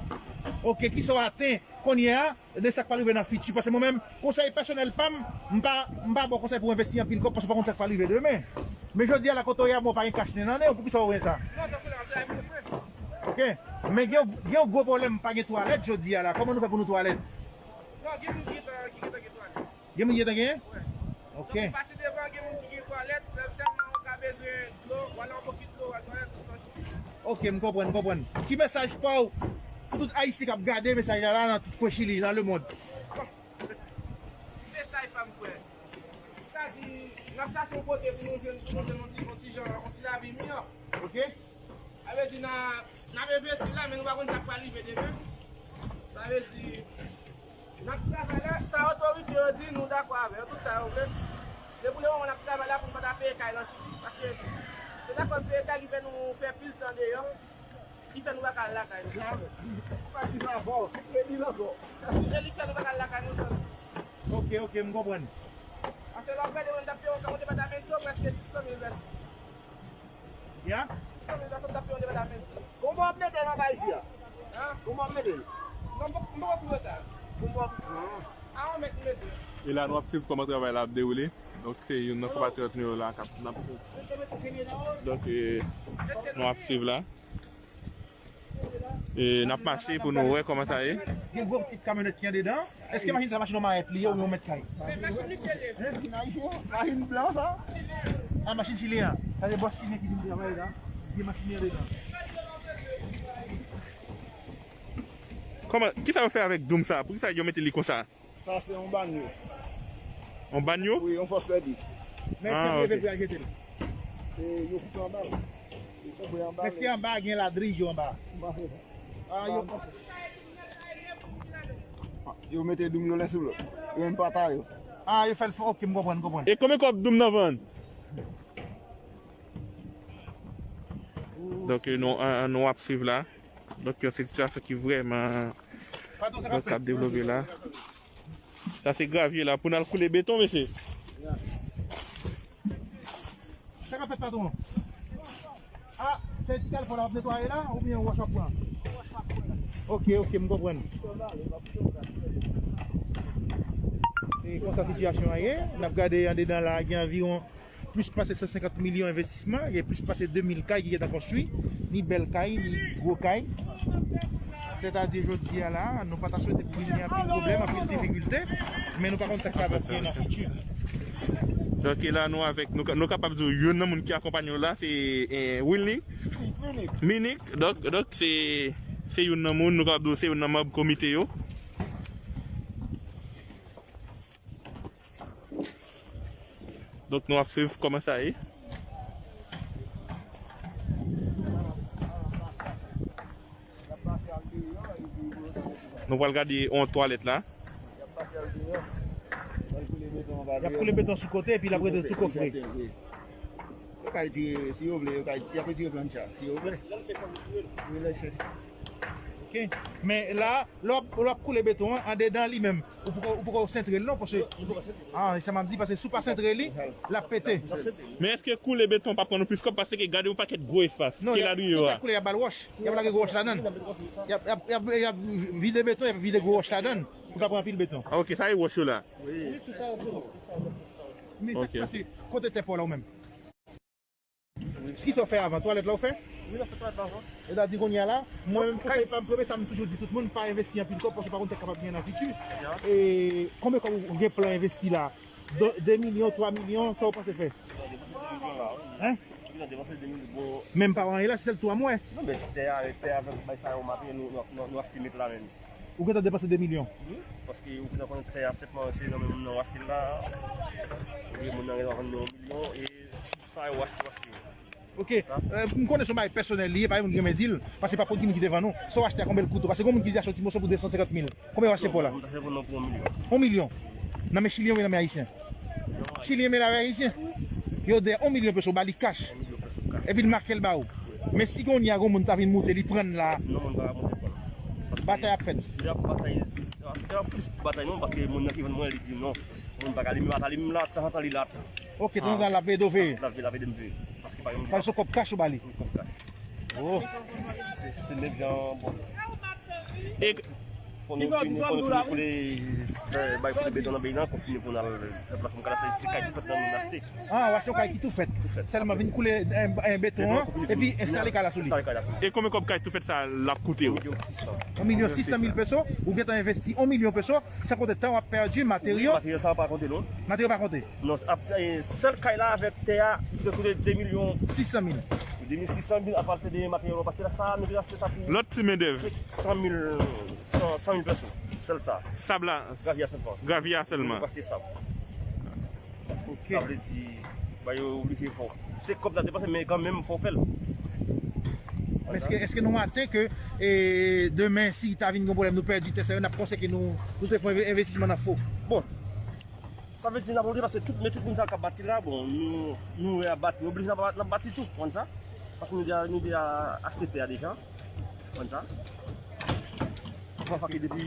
Ok, kisa w aten kounye a? De sa k pral rive nan fiti. Paske mwen menm, konsèy pèsonèl pa m, m pa, m pa ba w konsèy pou w envesti anpil kòb paske w pa konn sa k pral rive demen. Men jodi a la kote w ye a, bon, w pa gen kach nen nan nen w, poukisa w wè sa? Non, tankou la, m travay pou mwen. Ok. Men gen, gen yon gwo pwoblèm, pa gen twalèt jodi a la. Kòman nou fè pou nou twalèt? Non, gen moun ki gentan, ki gentan gen twalèt. Gen moun ki gentan genyen? Wi. Ok. Donk, pati devan, gen moun ki gen twalèt, sèlman ou ka bezwen dlo, w al nan yon bokit dlo, w al twalèt, ou flanch. Ok, m konprann, m konprann. Ki mesaj pa w pou tout Ayisyen k ap gade mesaj la, la nan tout kwen Chili, nan lemonn? Bon, mesaj pa m, frè. Sa di, n ap chache yon kote pou nou jwenn, pou nou jwenn yon ti, yon ti jan, yon ti lavi miyò. Ok. Sa vle di, n a, n ap envesti la, men nou pa konn sa k pral rive demen. Sa vle di, n ap travay la, sa otorite yo di, nou dakò avè yo, tout sa yo vle. Men pou lemoman, n ap travay la pou n pa ta peye kay nan Chili, paske se ta kòz peye kay ki fè nou fè pil tan deyò, ki fè nou pa ka al lakay nou. Pa di sa ankò, e di l ankò. Se li k fè nou pa ka al lakay nou, zanmi. Ok, ok, m konprann. Paske lè w ap gade, mwen, m t ap peye yon, yon depatamento prèske sis san mil pèsòn. Ya? Sis san mil pèsòn t ap peye yon depatamento. Konbyen w ap mete nan kay isi a? Hein? Konbyen w ap mete? Non, m poko, m poko kouvri sa. Konbyen w ap, ah. A yon mèt m mete. E la, nou ap swiv kòman travay la ap dewoule. Donk, se youn nan konpatriyòt nou yo la k ap, n ap, donk, e, nou ap swiv la. E, n ap mache pou nou wè kòman sa ye. Gen gwo tip kamyonèt ki andedan. Èske machin sa, machin yon mayèt li ye oubyen yon mèt kay? Men machin misye li ye. Hein, machin ayisyen, machin blan sa? A, machin chilyen an. Sa se bòs chilyen ki vin travay la. Gen machin li andedan. Kòman, kisa yo fè avèk doum sa? Poukisa yo mete li konsa? Sa se yon banyo. Yon banyo? Wi, yon fòs pèdi. Men eske leve pou y al jete l? Eske anba gen ladrij yo anba? Ah, yo, yo mete doum yo len sou lòt. Yo menm pata yo. Ah, yo fè l fò. Ok, m konprann, m konprann. E konbyen kòb doum nan vann? Donk, nou, an, nou ap swiv la. Donk, yon sitiyasyon ki vrèman, donk, k ap devlope la. Sa se gravye la pou n al koule beton, mesye. Sa k ap fèt, patwon? Ah, se ti kalfò la w ap netwaye la, oubyen wòch w ap pran? Ok, ok, m konprann. Se konsa sitiyasyon an ye. N ap gade andedan la, gen anviwon plis pase san senkant milyon envestisman, gen plis pase de mil kay ki gentan konstwi, ni bèl kay, ni gwo kay. Sètadi jodi a la, nou pa ta swete pou vin gen anpil pwoblèm, anpil difikilte, men nou pa konn sa k kapab gen nan fiti. Donk, e la nou avèk, nou, nou kapab di w, youn nan moun ki akonpanye w la, se, eh, Wilny Minik. Donk, donk, se, se youn nan moun, nou kapab di w, se youn nan manm komite yo. Donk, nou ap swiv kòman sa ye. Nou pral gade yon twalèt la. Y ap koule beton sou kote epi l ap rete tou kofre. Yo ka retire, si yo vle, yo ka, y ap retire plantcha, si yo vle. Wi, lè chèche. Ok. Men la, lè w ap, lè w ap koule beton an, andedan li menm, ou poko, ou poko sentre l non, paske, ah, sa m ap di, paske si w pa sentre li, l ap pete. Men èske koule beton p ap pran nou plis kòb, paske gade yon pakèt gwo espas ki ladriyè yo a. Koule, y ap ba l wòch, y ap lage gwo wòch ladan l. Y ap, y ap, y ap, y ap vide beton, y ap vide gwo wòch ladan l, pou l pa pran anpil beton. Ah, ok, sa e wòch yo la. Men sa ki pase kote tè pa w la ou menm? Kisa w fè avan? Twalèt la w fè? Wi, n ap fè twalèt la avan. E sa di kounye a la, mwen menm konsèy pa m, premye sa m toujou di tout moun, pa envesti anpil kòb paske w pa konn sa k kapab gen nan fiti. E konbyen kòb ou gen plan envesti la? De, de milyon, twa milyon, sa w panse fè? Hein? Menm pa w anyen la, se sèl twa mwa. Non, men tè a, tè a, bay sa yo maten, nou, nou, nou, nou achte met la menm. Ou gentan depanse de milyon? Wi, paske ou gentan konnen tè a senpman se nan men moun nan w achte l la. Epi moun nan gentan vann nou yon milyon e sa yo achte, w achte yo. Ok, euh, m konnen se yon bagay pèsonèl li ye, pa gen moun ki renmen di l, paske pa konn ki moun ki te vann ou. Sa w achte a konbyen l koute w? Paske gen moun ki di achte yon ti moso pou de san senkant mil. Konbyen w achte po la? Mwen ta fè pou nou pou yon milyon. Yon milyon? Nan men chilyen oubyen nan men ayisyen? Chilyen men nan men ayisyen? Yo de yon milyon peso, w ba li kach. Yon milyon peso kach. Epi l make l ba ou. Men si kounye a gon moun ta vin moute, li pran l la. Non, moun pa ka moute pran l. Paske batay ap fèt. Y ap batay, y ap plis batay non, paske moun nan ki vann mwen, li di non. Moun pa ka, li menm ata, li menm la, tanzantan li la. Ok, tanzantan l ap ede w veye. L ap, l ap ede m veye. Paske pa gen moun ki... Paske se kòb kach ou ba li? Wi, kòb kach. Oh. Se, se nèg jan, bon. E fò nou, fò nou koule, fè bay koule beton nan peyi nan, konfime pou n al fè plafon kay la, se, se kay ki fèt nan moun achte. Ah, w achte yon kay ki tou fèt. Tou fèt. Sèlman vin koule, eh, eh, beton an, epi enstale kay la sou li. Enstale kay la sou li. E konbyen kòb kay tou fèt sa l ap koute w? Yon milyon sis san mil peso, ou gentan envesti yon milyon peso, san konte tan w ap pèdi, materyo. Wi, materyo sa pa konte non. Materyo pa konte. Non, ap, eh, sèl kay la avèk tè a, li te koute de milyon sis san mil. De milyon sis san mil, apa te de materyo, paske la sa, nou te achte sa pou... Lòt ti mendèv. San mil, san, san mil peso, sèl sa. Sab la. Gravye a sèlman. Gravye a sèlman. Nou achte sab. Ok. Sa vle di, ba yo oblije fò. Se kòb la depanse, men kanmenm fò w fè l. Men èske, èske nou aten ke, e, demen, si ta vin gen pwoblèm, nou pèdi tè sa yo, n ap konsèke nou, nou te fè yon envestisman nan fo? Bon, sa vle di n ap oblije pase tout, men tout moun sa k ap bati la, bon, nou, nou wè y ap bati, nou oblije n ap, n ap bati tou, w konn sa? Paske nou deja, nou deja achte tè a deja, w konn sa? Yon fwa ke depi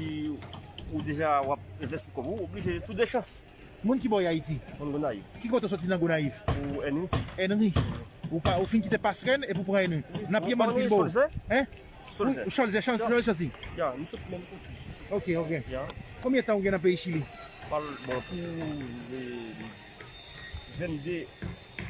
ou deja w ap envesti kòb ou, ou oblije sou de chans. Moun ki bò w ye Ayiti? Moun Gonayiv. Ki kote w soti nan Gonayiv? Pou Henry. Henry. Ou pa, ou fin kite Pasrèn epi w pran Henry. Nan pye mòn pi bò. Solzè. Hein? Solzè. Wi, Solzè, Chans, Solzè Chancy. Ya, nou sot menm kote. Ok, ok. Ya. Konbyen tan ou gen nan peyi Chili? Pral, bon, pou, e, vennde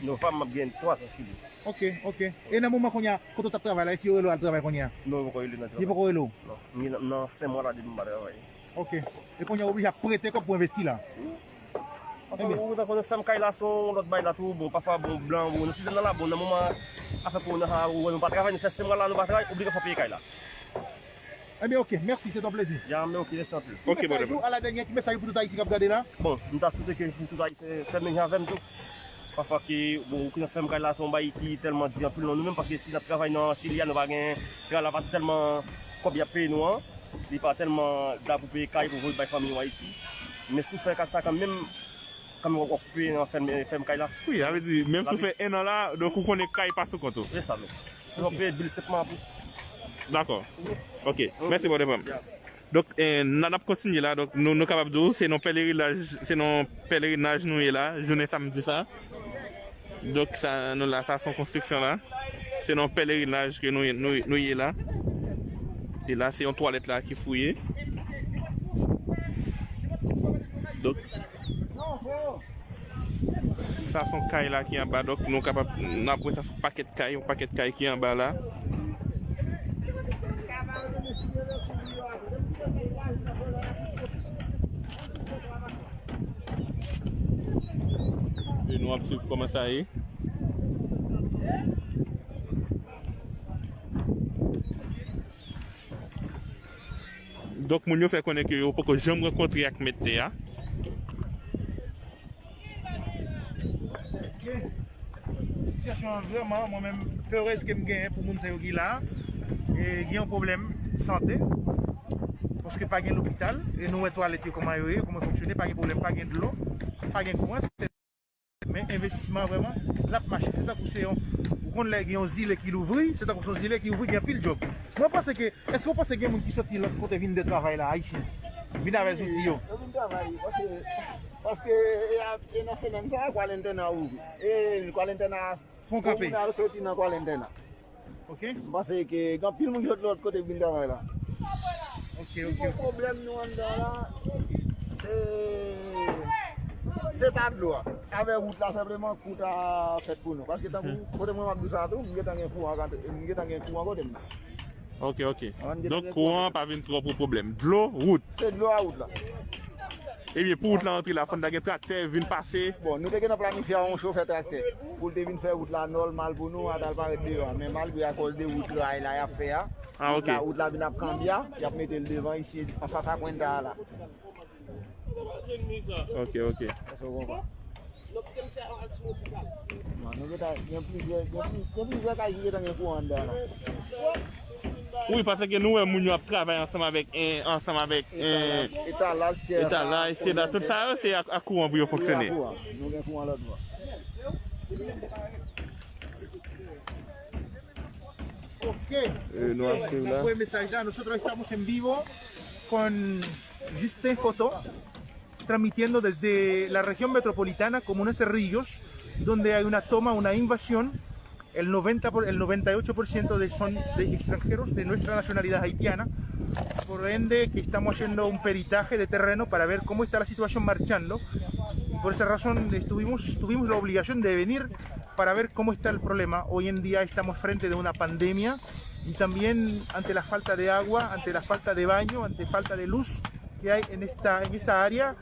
novanm, m ap gen twa zan Chili. Ok, ok. E nan moman kounye a, kote w t ap travay la, èske yo rele w al travay kounye a? Non, yo poko rele nan travay. Yo poko rele w? Non, m gen nan, nan senk mwa la depi m pa travay. Ok. E kounye a w oblije ap prete kòb pou envesti la. Anfen, ou konn, sa m kay la se yon lòt bagay la tou. Bon, pafwa, bon, blan, bon, nan sistèm nan la, bon, nan moman afè kowona sa, ou wè nou pa travay, nou fè senk mwa la, nou pa travay, oblije fò peye kay la. Ebyen, ok, mèsi, se yon plezi. Ya, men ok, mèsi anpil. Ok, mesaj ou, aladènyè, ki mesaj ou pou tout Ayisyen k ap gade la? Bon, m ta swete ke pou tout Ayisyen fè menm jan avè m tou. Pafwa ke, bon, ou konnen fèm kay la se yon bagay ki tèlman di anpil nan nou menm, paske si n ap travay nan Chili a, nou pa gen, travay la pa tèlman kòb y ap peye nou an, li pa tèlman la pou peye kay pou voye bay fanmi w Ayiti. Men si w fè kay sa kanmenm, kanmenm w ap, w ap peye nan fèm, fèm kay la. Wi, sa vle di, menm si w fè en an la, donk ou konnen kay pa sou kont ou. Se sa menm. Se yon peye bil senpman pou. Dakò. Ok. Mèsi, brother pam. Donk, eh, n, n ap kontinye la. Donk, nou, nou kapab di w, se nan pèlerinaj, se nan pèlerinaj nou ye la, jounen samdi sa. Donk, sa, nou la, sa se yon konstriksyon la. Se nan pèlerinaj ke nou, nou, nou ye la. E la, se yon twalèt la ki fouye. Donk, sa se yon kay la ki anba, donk nou kapab, n ap wè sa se yon pakèt kay, yon pakèt kay ki anba la. E nou ap swiv kòman sa ye. Donk, moun yo fè konnen ke yo poko janm rankontre ak mèt tè a. Sitiyasyon an vrèman, mwen menm, perèz ke m genyen pou moun sa yo ki la, e gen yon pwoblèm sante, paske pa gen lopital, e nou wè twalèt yo kòman yo ye, kòman yo fonksyone, pa gen pwoblèm, pa gen dlo, pa gen kouran, se Men envestisman an vrèman, l ap mache. Se tankou se yon, ou konn lè gen yon zile ki louvri, se tankou se yon zile ki ouvri, gen anpil djòb. Mwen panse ke, èske w panse gen moun ki soti lòt kote vin de travay la, ayisyen? Vin avè zouti yo. Yo vin travay, paske, paske, e, a, e nan semèn sa a, Kwalentèna ouvri. E Kwalentèna, fon kanpe. Moun al soti nan Kwalentèna. Ok. M panse ke gen anpil moun ki sot lòt kote vin travay la. Ok, ok, ok. Pwoblèm nou anndan la, se, se ta dlo a. Avèk wout la, senpleman, kout la fèt pou nou. Paske tankou kote mwen m ap di sa tou, m gentan gen kouran, m gentan gen kouran kote m nan. Ok, ok. Donk, kouran pa vin twò pou pwoblèm. Dlo, wout. Se dlo a wout la. Ebyen, pou wout la antre la, fò n ta gen traktè vin pase. Bon, nou te gentan planifye yon chofè traktè pou l te vin fè wout la nòmal pou nou, a t al parèt devan. Men malgre akòz de wout ray la y ap fè a, ah, ok, wout la, wout la vin ap kanbya, y ap mete l devan isi, anfas a Cuenta a la. Ok, ok. Èske w konprann? Non, nou gentan gen plizyè, gen pli-, gen plizyè kay ki gentan gen kouran anndan la. Wi, paske nou wè moun yo ap travay ansanm avèk, eh, ansanm avèk, eh, etalaj, sèda, tout sa yo se ak, ak kouran pou yo fonksyone. Wi, ak kouran. Nou gen kouran lòt bò. Ok. Eh, nou ap swiv la. Buen mesaj la. Nosotros estamos en vivo con Justin Foto, transmitiendo desde la región metropolitana, comuna Cerrillos, donde hay una toma, una invasión. El noventa por, el noventa y ocho por ciento de, son de extranjeros de nuestra nacionalidad haitiana. Por ende, que estamos haciendo un peritaje de terreno para ver cómo está la situación marchando. Y por esa razón estuvimos, tuvimos la obligación de venir para ver cómo está el problema. Hoy en día estamos frente de una pandemia y también ante la falta de agua, ante la falta de baño, ante falta de luz que hay en esta, en esa área,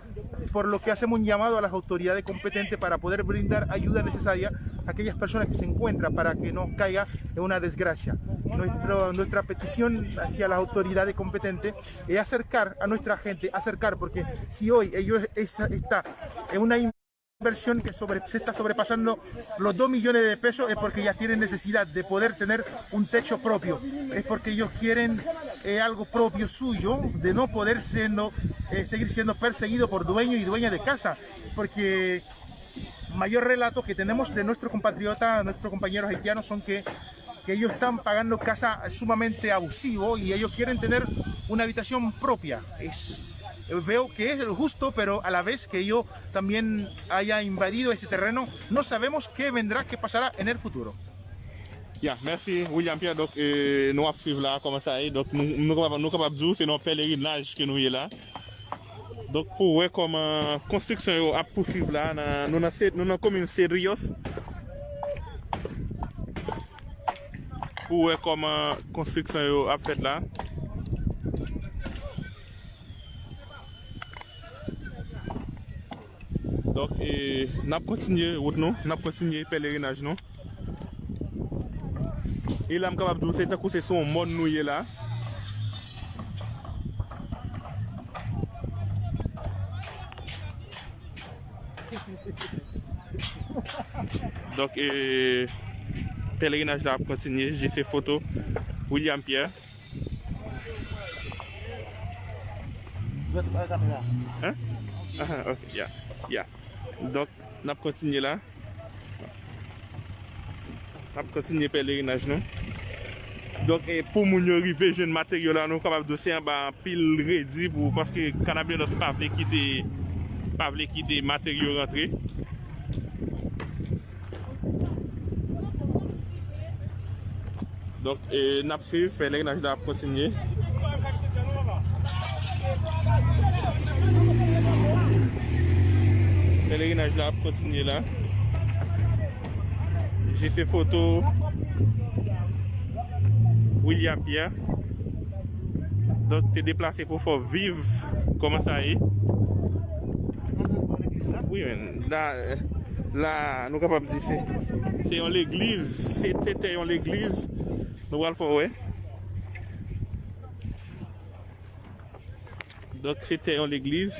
por lo que hacemos un llamado a las autoridades competentes para poder brindar ayuda necesaria a aquellas personas que se encuentran para que no caiga en una desgracia. Nuestro, nuestra petición hacia las autoridades competentes es acercar a nuestra gente, acercar, porque si hoy ellos es-, está en una inversión que sobre, se está sobrepasando los dos millones de pesos, es porque ya tienen necesidad de poder tener un techo propio, es porque ellos quieren, eh, algo propio suyo, de no poder siendo, eh, seguir siendo perseguido por dueños y dueñas de casa, porque mayor relato que tenemos de nuestros compatriotas, nuestros compañeros haitianos son que, que ellos están pagando casa sumamente abusivo y ellos quieren tener una habitación propia. Es, veo que es lo justo, pero a la vez que ellos también haya invadido este terreno, no sabemos qué vendrá, qué pasará en el futuro. Ya, mèsi, William Pierre. Donk, eh, nou ap swiv la, kòman sa ye. Donk, nou, nou kapab, nou kapab di w, se nan pèlerinaj ke nou ye la. Donk, pou wè kòman konstriksyon yo ap pouswiv la, nan, nou nan Se-, nou nan komin Cedrillos. Pou wè kòman konstriksyon yo ap fèt la. Donk, e, n ap kontinye wout nou, n ap kontinye pèlerinaj nou. E la, m kapab di w, se tankou se sou yon mòn nou ye la. Donk, e, pelerinaj la ap kontinye, J C Photo, William Pierre. Hein? Ah, ok, ya, ya. Donk, n ap kontinye la. N ap kontinye pelerinaj nou. Donk, e, pou moun yo rive jwenn materyo la, nou kapab di w se anba anpil redi pou, paske Cannabinoss pa vle kite, pa vle kite materyo rantre. Donk, e, n ap swiv, pelerinaj la ap kontinye. Pelerinaj la ap kontinye la. J C Photo, William Pierre. Donk, te deplase pou fè w viv kòman sa ye. Wi, men, la, la, nou kapab di se, se yon legliz, se, se tè yon legliz. Nou pral fè w wè. Donk, se tè yon legliz.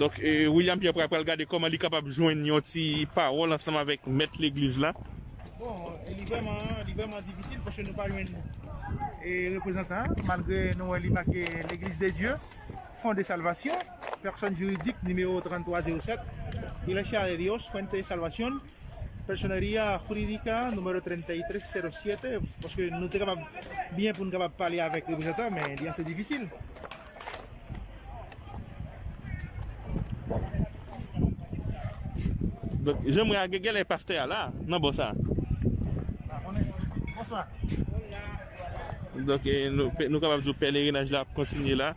Donk, e, William Pierre pral, pral gade kòman li kapab jwenn yon ti pawòl ansanm avèk mèt legliz la. Bon, e li vrèman, li vrèman difisil paske nou pa jwenn, e, reprezantan, malgre nou wè li make L'Église de Dieu, Fonds de Salvation, personne juridique, numéro trente-trois zéro sept, Iglesia de Dios, Fuente de Salvación, Personería Jurídica, numéro treinta y tres cero siete, paske nou te kapab byen pou nou kapab pale avèk reprezantan, men li ase difisil. Donk, jan m wè a, gen, genlè pastè a la, nan bò sa. Bonswa. Donk, e, nou, nou kapab di w pelerinaj la ap kontinye la.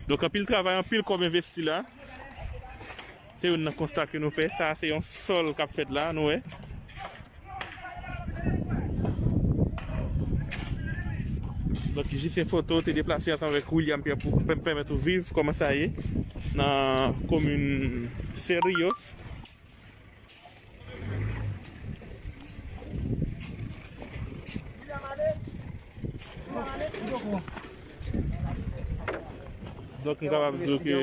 Donk, anpil travay, anpil kòb envesti la. Se youn nan konsta ke nou fè. Sa a se yon sòl k ap fèt la, nou wè. Donk, J C Photo te deplase ansanm avèk William Pierre pou pè-, pèmèt ou viv kòman sa ye nan komin Cerrillos. Donk, m kapab di w ke...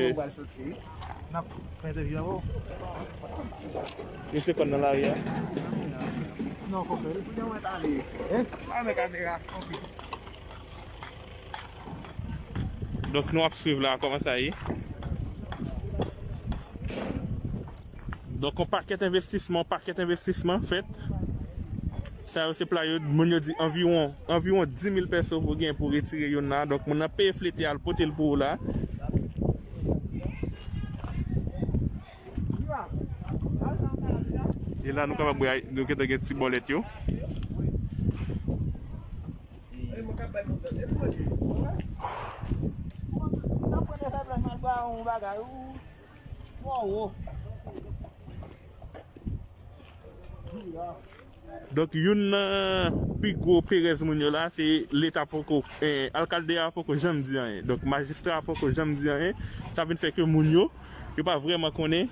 N ap fè entèvyou avè w. Misye konn nan lari a? Non, konpè. Hein? Pa met kamera. Ok. Donk, nou ap swiv la, kòman sa ye. Donk, yon pakèt envestisman, yon pakèt envestisman fèt. Sa yo se pla yo, moun yo di anviwon, anviwon dis mil pèso pou gen pou retire youn la. Donk, moun nan peye flete al pote l pou ou la. E la, nou kapab wè, nou gentan gen ti bòlèt yo. Donk, youn nan pi gwo perèz moun yo la, se leta poko, eh, alkalde a poko janm di anyen. Donk, majistra a poko janm di anyen. Sa vin fè ke moun yo, yo pa vrèman konnen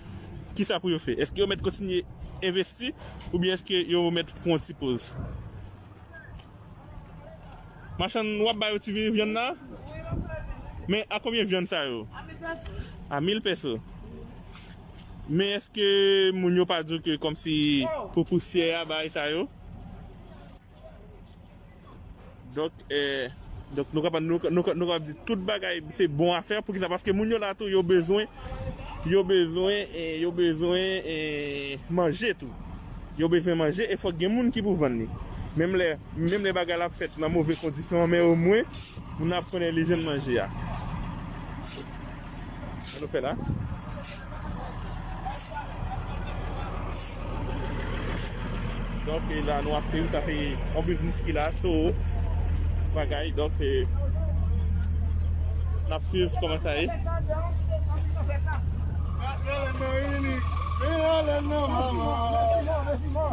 kisa pou yo fè. Èske yo mèt kontinye envesti oubyen èske yo mèt pran yon ti poz? Machann, w ap ba yo ti vyann la? Men a konbyen vyann sa yo? A mil pèso. A mil pèso. Men èske moun yo pa di w ke kòmsi pou pousyè a, bagay sa yo? Donk, eh, donk nou kapab, nou, nou, nou kapab di tout bagay se bon afè. Poukisa? Paske moun yo la tou, yo bezwen, yo bezwen, eh, yo bezwen, eh, manje tou. Yo bezwen manje e fòk gen moun ki pou vann li. Menm lè, menm lè bagay la ap fèt nan move kondisyon an, men omwen, moun nan ap konnen li jwenn manje a. Sa nou fè la? Donk, e la, nou ap swiv, sa se yon biznis ki la, towo, bagay. Donk, e, n ap swiv kòman sa ye.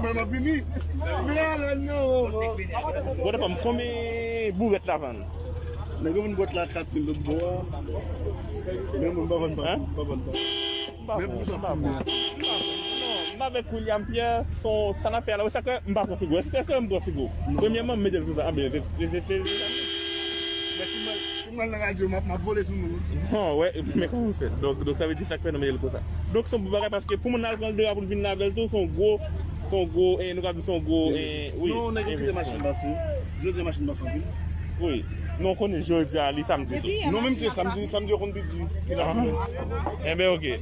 Mwen ap vini. Gade pa m, konbyen bourèt la vann? Nèg yo vin bwèt la kat mil lòt bò a. Men mwen m pa vann pa, m pa vann pa. Men pou sa fim nan. M avèk William Pierre, son, sa n ap fè a la, sa ke m pa pran figo. Èske, èske m pran figo? Premyèman, m mete l sou sa. Anben, se, se, se, se, Si mwen, si mwen nan radyo, m ap, m ap vole sou nou. Non, wè, men kòman w fè? Donk, donk sa vle di sa k fè nou mete l konsa. Donk, se yon bon bagay paske pou moun nan al pran l deja pou l vin lavel tou, se yon gwo, se yon gwo, eh, nou ka di se yon gwo, eh, wi. Non, nèg yo kite machin pase. Jodi a machin pase anpil. Wi. Non, konnen jodi a, li samdi tou. Non, menm se samdi, samdi yo konn pi di. Ki la pou mwen. Enben, oke.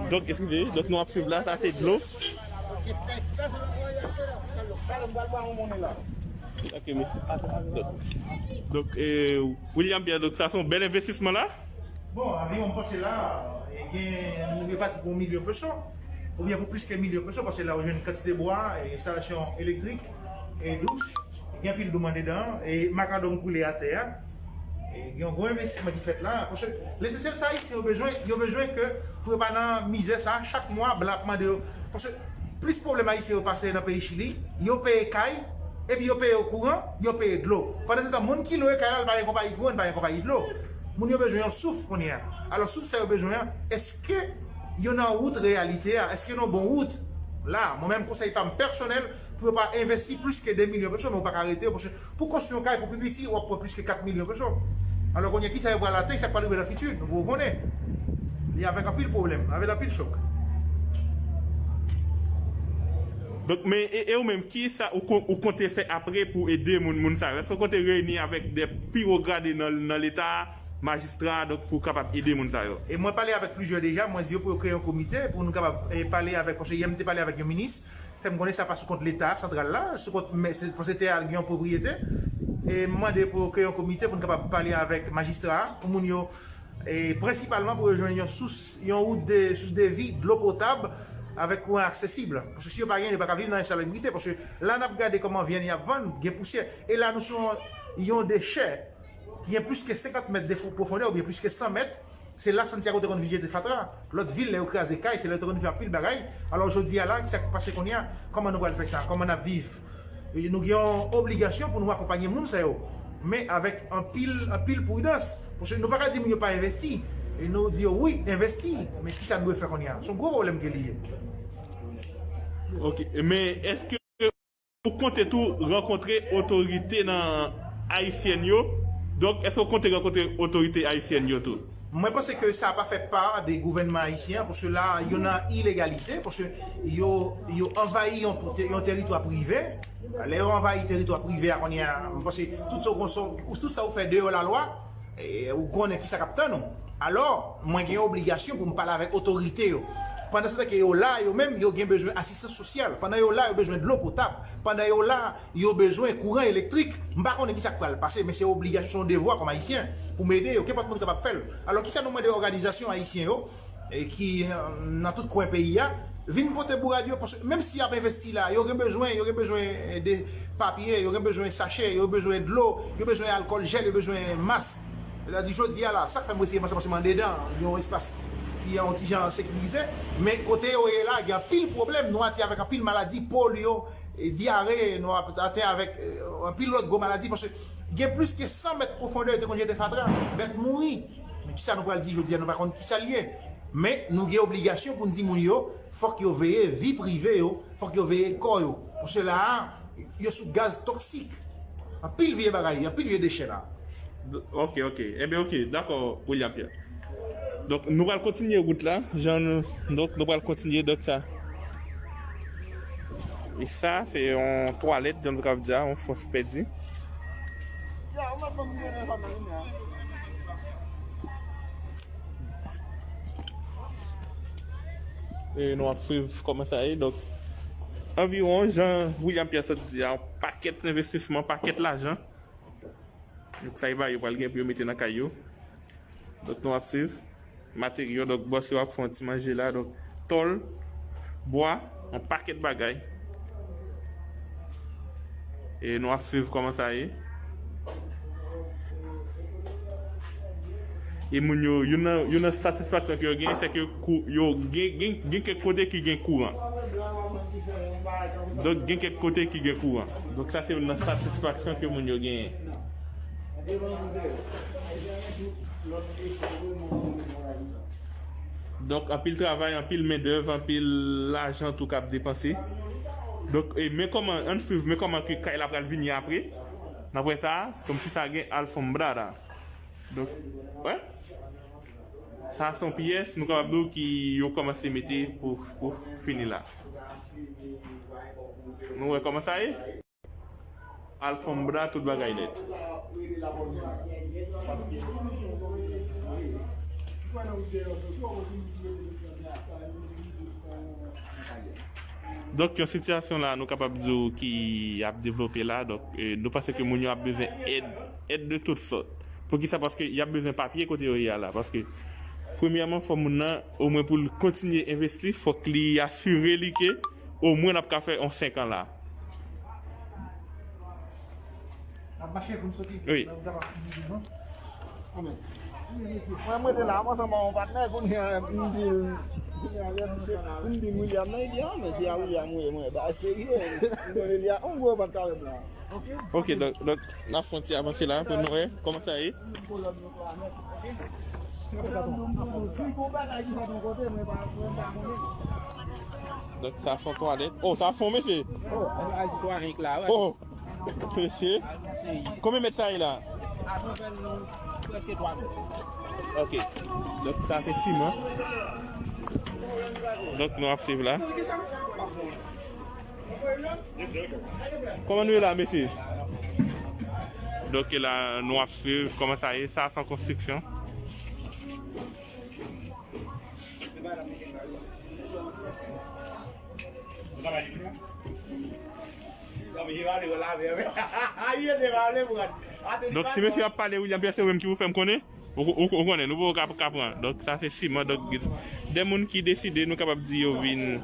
Donk, eskize, donk nou ap swiv la, sa se dlo. Ok, mèsi. Donk, eh, William Pierre, donk sa se yon bèl envestisman la? Bon, anviwon, m panse la, eh, gen, nou rive pati pou yon milyon peso, oubyen pou plis ke milyon peso, paske la ou jwenn kantite bwa, eh, enstalasyon elektrik, eh, douch, gen anpil dou mande dan, eh, makadòm koule atè a. E gen yon gwo envestisman ki fèt la. Paske lesansyèl sa Ayisyen yo bezwen, yo bezwen ke pou yo pa nan mizè sa, chak mwa blan ap mande yo. Paske plis pwoblèm Ayisyen yo pase nan peyi Chili, yo peye kay, epi yo peye kouran, yo peye dlo. Pandansetan, moun ki lwe kay la, li pa gen konpayi kouran, li pa gen konpayi dlo. Moun yo bezwen yon souf kounye a. Alò, souf sa yo bezwen an, èske yo nan wout reyalite a? Èske yo nan bon wout? La, mwen menm konsèy pa m pèsonèl, pou yo pa envesti plis ke de milyon peso, men ou pa ka rete yo, paske pou konstwi yon kay pou pi piti, w ap pran plis ke kat milyon peso. Alò kounye a, kisa yo pral atenn, sa k pral rive nan fiti, nou poko konnen. Li avèk anpil pwoblèm, avèk anpil chòk. Donk, men, e, e ou menm, kisa ou, kon- ou konte fè apre pou ede moun, moun sa yo? Èske ou konte reyini avèk de pi wo grade nan, nan Leta, majistra, donk pou kapab ede moun sa yo? E mwen pale avèk plizyè deja, mwen di yo pou yo kreye yon komite, pou nou kapab eh, pale avèk, paske yè m te pale avèk yon minis, fè m konnen sa pa sou kont Leta santral la, sou kont men se, paske tè a gen yon pwopriyete. E m mande pou yo kreye yon komite pou n kapab pale avèk majistra a, pou moun yo, e prensipalman pou yo jwenn yon sous, yon wout de, sous de vi, dlo potab, avèk kouran aksesib. Paske si yo pa gen, yo pa ka viv nan ensalibrite. Paske la n ap gade kòman vyann y ap vann, gen pousyè. E la nou sou yon, yon dechè ki gen plis ke senkant mèt de fo- pwofondè oubyen plis ke san mèt, se la Santiago te konn vin jete fatra. Lòt vil, lè yo kraze kay, se la yo te konn fè anpil bagay. Alò, jodi a la, kisa k pase kounye a? Kòman nou pral fè sa? Kòman n ap viv? E nou gen yon obligasyon pou nou akonpanye moun sa yo. Men avèk anpil, anpil pridans. Paske nou pa ka di moun yo pa envesti. E nou di yo, wi, envesti. Men kisa nou dwe fè kounye a? Se yon gwo pwoblèm ke li ye. Ok, men èske Ou konte tou rankontre otorite nan ayisyèn yo? Donk, èske ou konte rankontre otorite ayisyèn yo tou? Mwen panse ke sa pa fè pa de gouvènman ayisyen an, paske la, yo nan ilegalite, paske yo, yo anvayi yon, yon teritwa prive. Lè yo anvayi teritwa prive a kounye a, mwen panse tout sa, tout sa ou fè deyò lalwa, e, ou konnen kisa k ap tann ou. Alò, mwen gen yon obligasyon pou m pale avèk otorite yo. Pandan se tan ke yo la, yo menm, yo gen bezwen asistans sosyal. Pandan yo la, yo bezwen dlo potab. Pandan yo la, yo bezwen kouran elektrik. M pa konnen kisa k pral pase, men se yon obligasyon, se yon devwa kòm ayisyen pou m ede yo. Kenpòt moun kapab fè l. Alò, kisa nou mande òganizasyon ayisyen yo, e ki eh, nan tout kwen peyi a, vin pote bourad yo, paske menm si y ap envesti la, yo gen bezwen, yo gen bezwen eh, de papye, yo gen bezwen sachè, yo bezwen dlo, yo bezwen alkòl jèl, yo bezwen mas. Sètadi jodi a la, sa k fè m retire mas la, paske m andedan yon espas ki yon ti jan sekirize, men kote yo ye la, gen anpil pwoblèm, nou atè avèk anpil maladi, polyo, e dyare, nou atè avèk eh, anpil lòt gwo maladi, paske gen plis ke san mèt pwofondè yo te konn jete fatra, bèt mouri. Men kisa nou pral di jodi a, nou pa konn kisa l ye. Men nou gen obligasyon pou n di moun yo, fòk yo veye vi prive yo, fòk yo veye kò yo. Paske la a, yo sou gaz toksik. Anpil vye bagay, anpil vye dechè la. Ok, ok. Enben, ok. Dakò, William Pierre. Donk, nou pral kontinye wout la. Jan nou, donk, nou pral kontinye, donk, sa. E sa, se yon twalèt, jan nou kapab di a, yon fòs pèdi. E nou ap swiv kòman sa ye. Donk, anviwon, jan William Pierre sot di a, yon pakèt envestisman, pakèt lajan. Donk, sa yo ba yo pral gen pou yo mete nan kay yo. Donk, nou ap swiv. Materyo, donk, bòs yo ap fè yon ti manje la. Donk, tòl, bwa, yon pakèt bagay. E nou ap swiv kòman sa ye. E moun yo, youn nan, youn nan satisfaksyon ke yo genyen, se ke kou, yo gen, gen, gen kèk kote ki gen kouran. Donk, gen kèk kote ki gen kouran. Donk, sa se youn nan satisfaksyon ke moun yo genyen. Donk, anpil travay, anpil mendèv, anpil lajan tou k ap depanse. Donk, e, men kòman, ann swiv, men kòman ke kay la pral vini apre. Nan pwen sa, kòmsi sa gen alfonbrada. Donk, wè. Sa se yon pyès, nou kapab di w ki yo kòmanse mete pou, pou fini la. Nou wè kòman sa ye? Alfonbra, tout bagay nèt. Donk, yon sitiyasyon la, nou kapab di w ki ap devlope la. Donk, e, nou panse ke moun yo ap bezwen èd, èd de tout sòt. Poukisa? Paske y ap bezwen papye kote yo ye a la. Paske, premyèman, fò moun nan, omwen pou l kontinye envesti, fòk li asire li ke omwen n ap ka fè yon senk an la. N ap mache pou n soti. Wi. Mwen, mwen te la, mwen ansanm ak yon patnè, kounye a, m di l, kounye a, m di William nan, li di, "Ah, men se a William, wi, mwen, ba serye, m konnen li a, yon gwo pat kawèm la." Ok, donk, donk, n ap fè yon ti avanse la, pou nou wè, kòman sa ye. Donk, sa fon twalèt. Oh, sa fon, mesye. Oh, mesye. Konbyen mèt sa ye la? Prèske twa mèt. Ok. Donk, sa se siman. Donk, nou ap swiv la. Kòman nou ye la, mesye? Donk, la, nou ap swiv kòman sa ye. Sa, se an konstriksyon. Donk, si mesye ap pale, William Pierre, se ou menm ki pou fè m konnen? Ou, ou, ou konnen, nou poko ka, ka pran. Donk, sa se siman. Donk, de moun ki deside, nou kapab di yo vin.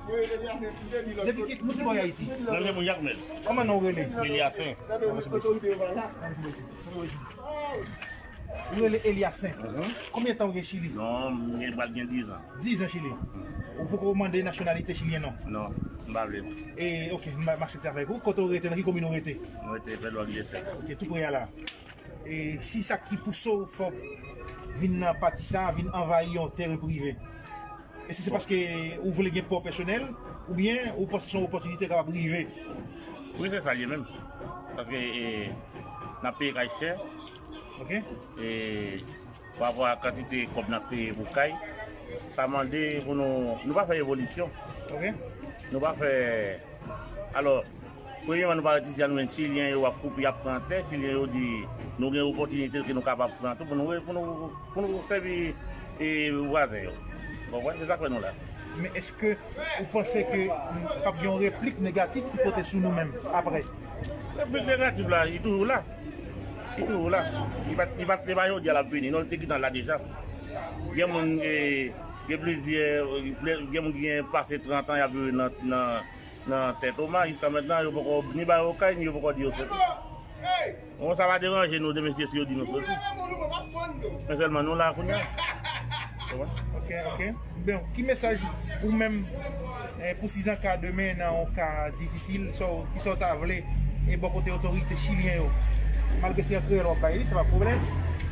Depi ki, nou ki bò Ayiti? Mwen se moun Jakmèl. Kòman non w rele? Eliasen. Ou rele Eliasen. Konbyen tan w gen Chili? Non, mwen pral gen diz an. Diz an Chili. Ou poko mande nasyonalite chilyen, non? Non, m pa vle. E, ok, m, m aksepte avèk ou. Kote w rete, nan ki komin w rete? Mwen rete Pèdwòg Desè. Ok, tou pre a la. E si sa ki pouse w fè w vin nan pati sa, vin anvayi yon teren prive? Èske se paske ou vle gen pa w pèsonèl, oubyen ou panse se yon opòtinite k kapab rive? Wi, se sa l ye menm. Paske, e, n ap peye kay chè. Ok. E, pa rapò a kantite kòb n ap peye pou kay, sa mande pou nou, nou pa fè evolisyon. Ok. Nou pa fè, alò, premyèman, nou pa ret isi a, nou jwenn Chilyen yo ap koupe, y ap pran tè, Chilyen yo di nou gen opòtinite ke nou kapab pran tou pou nou, pou nou, pou nou sèvi, e, vwazen yo. Ou konprann? Se sa k fè nou la. Men èske ou panse ke p ap gen yon replik negatif ki pote sou nou menm apre? Replik negatif la, li toujou la. Li toujou la. Li pa t, li pa t, li pa jodi a l ap vini. Non, li te gentan la deja. Gen moun, e, gen plizyè, gen moun ki gen pase trant an y ap viv nan, nan, nan tè Toma. Jiska mentnan, yo poko ni ba yo kay, ni yo poko di yo soti. Bon, sa pa deranje nou de mesye si yo di nou soti. Men sèlman nou la kounye a. Ou konprann? Ok, ok. Bon, ki mesaj ou menm, eh, pou sizanka demen nan yon ka difisil, sa w, kisa w ta vle, e bò kote otorite chilyen yo? Malgre se an kreyòl w ap bay li, se pa pwoblèm.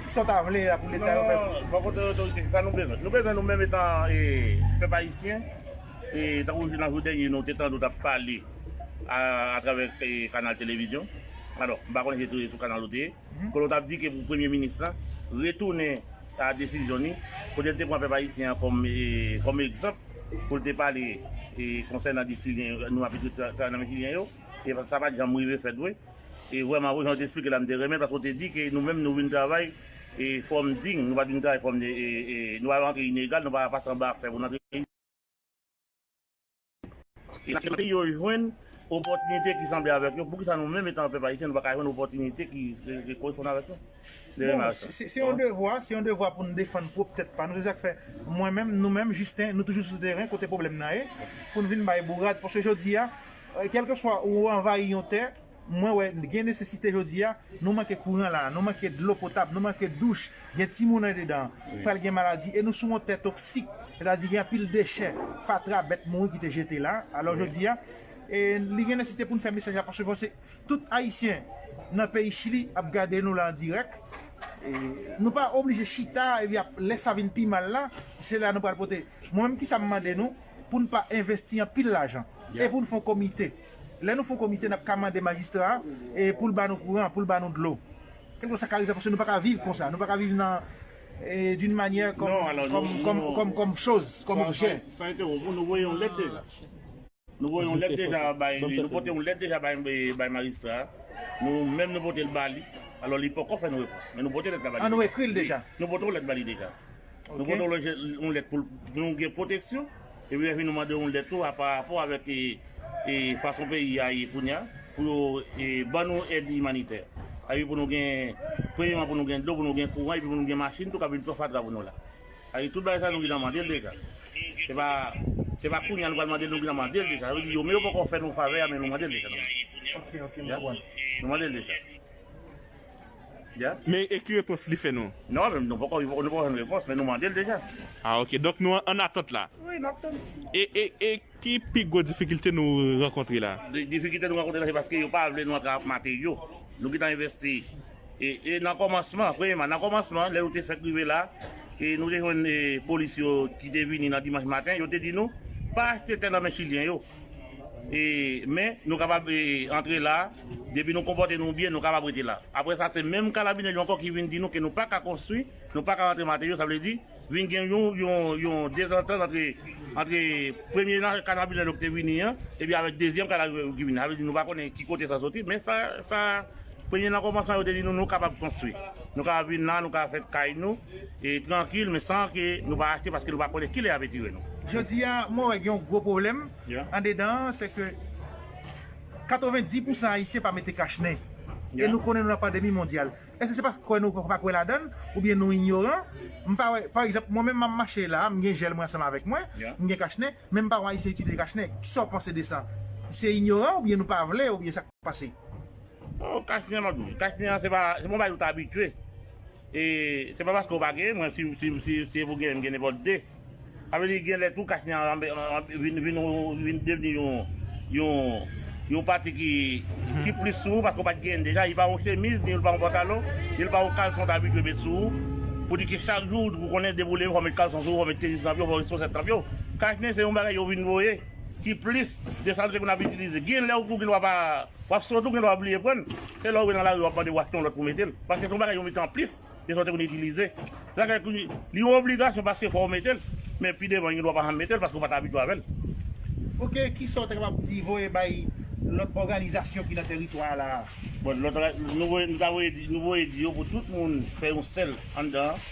Kisa w ta vle la pou Leta yo fè? Non, bò kote otorite, sa nou bezwen? Nou bezwen nou menm etan, e, pèp ayisyen, e, tankou nan jou dènye nou te tande w t ap pale a, atravè, e, kanal televizyon. Alò, m pa konnen se sou, sou kanal ou te ye. Kote w t ap di ke pou premye minis lan retounen a desizyon li, kote l te pran pèp ayisyen an kòm, e, kòm egzanp, pou l te pale, e, konsènan di chilyen, nou abitye tra-, travay nan men chilyen yo, e sa pa t janm rive fèt vre. E vrèman vre, jan w te eksplike la, m te renmen, paske w te di ke nou menm nou vin travay, e, fòm ding, nou pa t vin travay fòm de, e, e, nou pa rantre inegal, nou pa pase anba afè pou n antre. E nan peyi yo jwenn opòtinite ki sanble avèk yo, poukisa nou menm etan pèp ayisyen nou pa ka jwenn opòtinite ki, ki, ki koresponn avèk nou? Bon, se, se, se yon devwa, se yon devwa pou n defann pwòp tèt pa nou. Se sa k fè mwen menm, nou menm, Justin, nou toujou sou teren kote pwoblèm nan ye, pou n vin bay bourad. Paske jodi a, e, kèlkeswa ou anvayi yon tè, mwen wè gen nesesite jodi a, nou manke kouran la, nou manke dlo potab, nou manke douch, gen timoun andedan, pral gen maladi, e nou sou yon tè toksik, sètadi gen anpil dechè, fatra, bèt mouri ki te jete la. Alò jodi a, e, li gen nesesite pou n fè mesaj la, paske fò se tout ayisyen nan peyi Chili ap gade nou la an dirèk. E, nou pa oblije chita, epi ap, lè sa vin pi mal la, se la nou pral pote. Mwen menm, kisa m mande nou? pou n pa envesti anpil lajan. E pou n fè yon komite. Lè nou fè yon komite, n ap ka mande majistra a, e pou l ba nou kouran, pou l ba nou dlo. Kèlkeswa sa ka rive, paske nou pa ka viv konsa. Nou pa ka viv nan, e, d'une manière comme, comme, comme, comme, comme chose, comme objet. San entewonp ou, nou voye yon lèt deja. Nou voye yon lèt deja bay, nou pote yon lèt deja bay, bay majistra a. Nou menm nou pote l ba li. Alò, li poko fè nou repons. Men nou pote lèt la ba li. Ah, nou ekri l deja. Nou pote yon lèt ba li deja. Nou pote yon lèt, yon lèt pou, pou nou gen pwoteksyon. Epi lè nou mande yon lèt tou a pa rapò avèk, e, e, fason peyi a ye kounye a, pou yo, e, ban nou èd imanitè. Epi pou nou gen, premyèman pou nou gen dlo, pou nou gen kouran, epi pou nou gen machin tou k ap vin pran fatra pou nou la. Sa vle di tout bagay sa nou gentan mande l deja. Se pa, se pa kounye a nou pral mande l, nou gentan mande l deja. Sa vle di yo menm yo poko fè nou favè a, men nou mande l deja. Ok, ok, m konprann. Nou mande l deja. Ya. Men e ki repons li fè nou? Non, men nou poko, nou poko jwenn repons, men nou mande l deja. Ah, ok. Donk nou an, an atant la. Wi, n ap tann. E, e, e ki pi gwo difikilte nou rankontre la? Di-, difikilte nou rankontre la, se paske yo pa vle nou antre ak materyo. Nou gentan envesti. E, e nan kòmansman, premyèman, nan kòmansman, lè nou te fèk rive la, e nou te jwenn, e, polis yo ki te vini nan dimanch maten, yo te di nou, pa achte tè nan men chilyen yo. E, men, nou kapab, e, antre la, depi nou konpòte nou byen, nou kapab rete la. Apre sa, se menm kalabinè yo ankò ki vin di nou ke nou pa ka konstwi, nou pa ka rantre materyo, sa vle di, vin gen yon, yon, yon dezantant antre, antre premye nan, kalabinè yo ki te vini an, epi avèk dezyèm kalabinè yo ki vini. Sa vle di nou pa konnen ki kote sa soti, men sa, sa, premye nan kòmansman yo te di nou, nou kapab konstwi. Nou kapab vin la, nou kapab fè kay nou, e trankil, men san ke nou pa achte paske nou pa konnen kilè y ap etire nou. Jodi a, mwen wè gen yon gwo pwoblèm andedan an, se ke katrevenndis pousan Ayisyen pa mete kach nen. E nou konnen nou nan pandemi mondyal. Èske se paske nou pa kwè ladan l, oubyen nou inyoran? M pa wè, pa egzanp, mwen menm m ap mache la, m gen jèl mwen ansanm avèk mwen, m gen kach nen, men m pa wè Ayisyen itilize kach nen. Kisa w panse de sa? Se inyoran oubyen nou pa vle, oubyen sa k pase? Oh, kach nen, m ap di w, kach nen an se pa, se pa yon bagay ou ta abitye. E se pa paske w pa genyen, mwen, si, si, si, si se pou genyen, m gen nenpòt de. Sa vle di gen lè tou kach nen an, an, an, vin, vin, vin devni yon, yon, yon pati ki, ki plis sou ou, paske w pa t genyen l deja, li pa yon chemiz, ni l pa yon pantalon, ni l pa yon kalson w ta abitye met sou ou. Pou di ke chak jou, ou konnen depi w leve, fò w met kalson sou ou, fò w met tenis nan pye w, fò w met sosèt nan pye w. Kach nen se yon bagay yo vin voye, ki plis de sa nou te konn ap itilize. Gen lè ou tou gen dwa pa, w ap sot ou gen dwa bliye pran l. Se lè w rive nan lari, w ap mande w achte yon lòt pou mete l. Paske se yon bagay yo mete anplis de sa w te konn itilize. Sa fè ke li yon obligasyon paske fò w mete l, men pi devan, gen dwa pa janm mete l paske w pa t abitye avè l. Ok, kisa w ta kapab di, voye bay lòt òganizasyon ki nan teritwa a la a? Bon, lòt, nou voye, nou ta voye di, nou voye di yo pou tout moun fè yon sèl anndan an.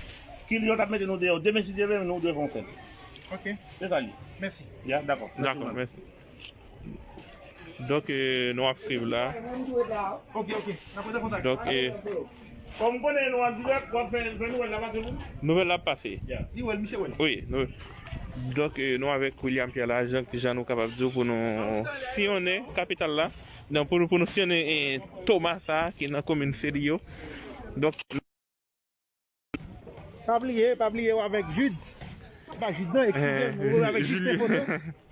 Kilè yo t ap mete nou deyò, demen si Dye vle, nou dwe fè yon sèl. Ok. Se sa l ye. Mèsi. Ya, dakò. Dakò, mèsi. Donk, e, nou ap swiv la. Ok, ok. N ap rete an kontak. Donk, e, kòm m konnen nou an dirèk, w ap fè, fè nouvèl la pase pou m? Nouvèl la ap pase. Ya. Li wè l, misye wè l. Wi, nou, donk, e, nou avèk William Pierre la, jan, jan nou kapab di w pou nou siyonnen kapital la. Donk, pou nou, pou nou siyonnen, e, Thomas sa, ki nan komin Sérieux. Donk, Pa bliye, pa bliye w avèk Jude. Pa Jude non, eskize m. Ou avèk Justin Photo.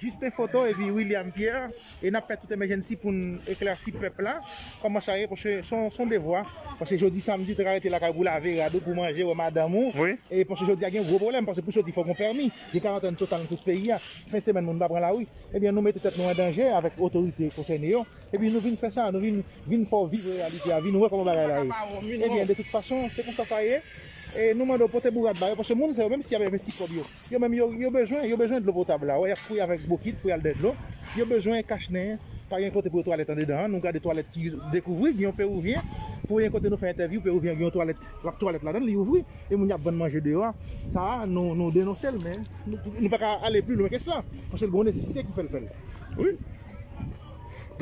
Justin Photo epi William Pierre. E n ap fè tout emergency pou n eklèsi pèp la. Kòman sa ye? Paske se yon, se yon devwa. Paske jodi samdi, ou te ka rete lakay pou lave rad ou, pou manje, wè madanm ou. Wi. E paske jodi a gen gwo pwoblèm, paske pou soti fò gen pèmi. Gen karantèn total nan tout peyi a. Fen semèn moun pa pran lari. Ebyen, nou mete tèt nou an danje avèk otorite konsène yo. Epi nou vin fè sa, nou vin, vin fè w viv reyalite a, vin wè kòman bagay la ye. Ebyen, de tout fason, se konsa sa ye. E nou mande w pote bourad ba yo, paske moun sa yo, menm si y ap envesti kòb yo, yo menm yo, yo bezwen, yo bezwen dlo potab la. Wè, y ap kouri avèk bokit pou y al dèyè dlo. Yo bezwen kach nen, pa gen kote pou yo twalèt andedan an. Nou gade twalèt ki dekouvri, gen yon Peruvyen, pou yon kote nou fè entèvyou, Peruvyen gen yon twalèt, l ap twalèt ladan l, li ouvri, e moun y ap vann manje deyò a. Sa a, nou, nou denonse l, men nou, nou pa ka ale pi lwen ke sela, paske l gen yon nesesite ki fè l fè l. Wi.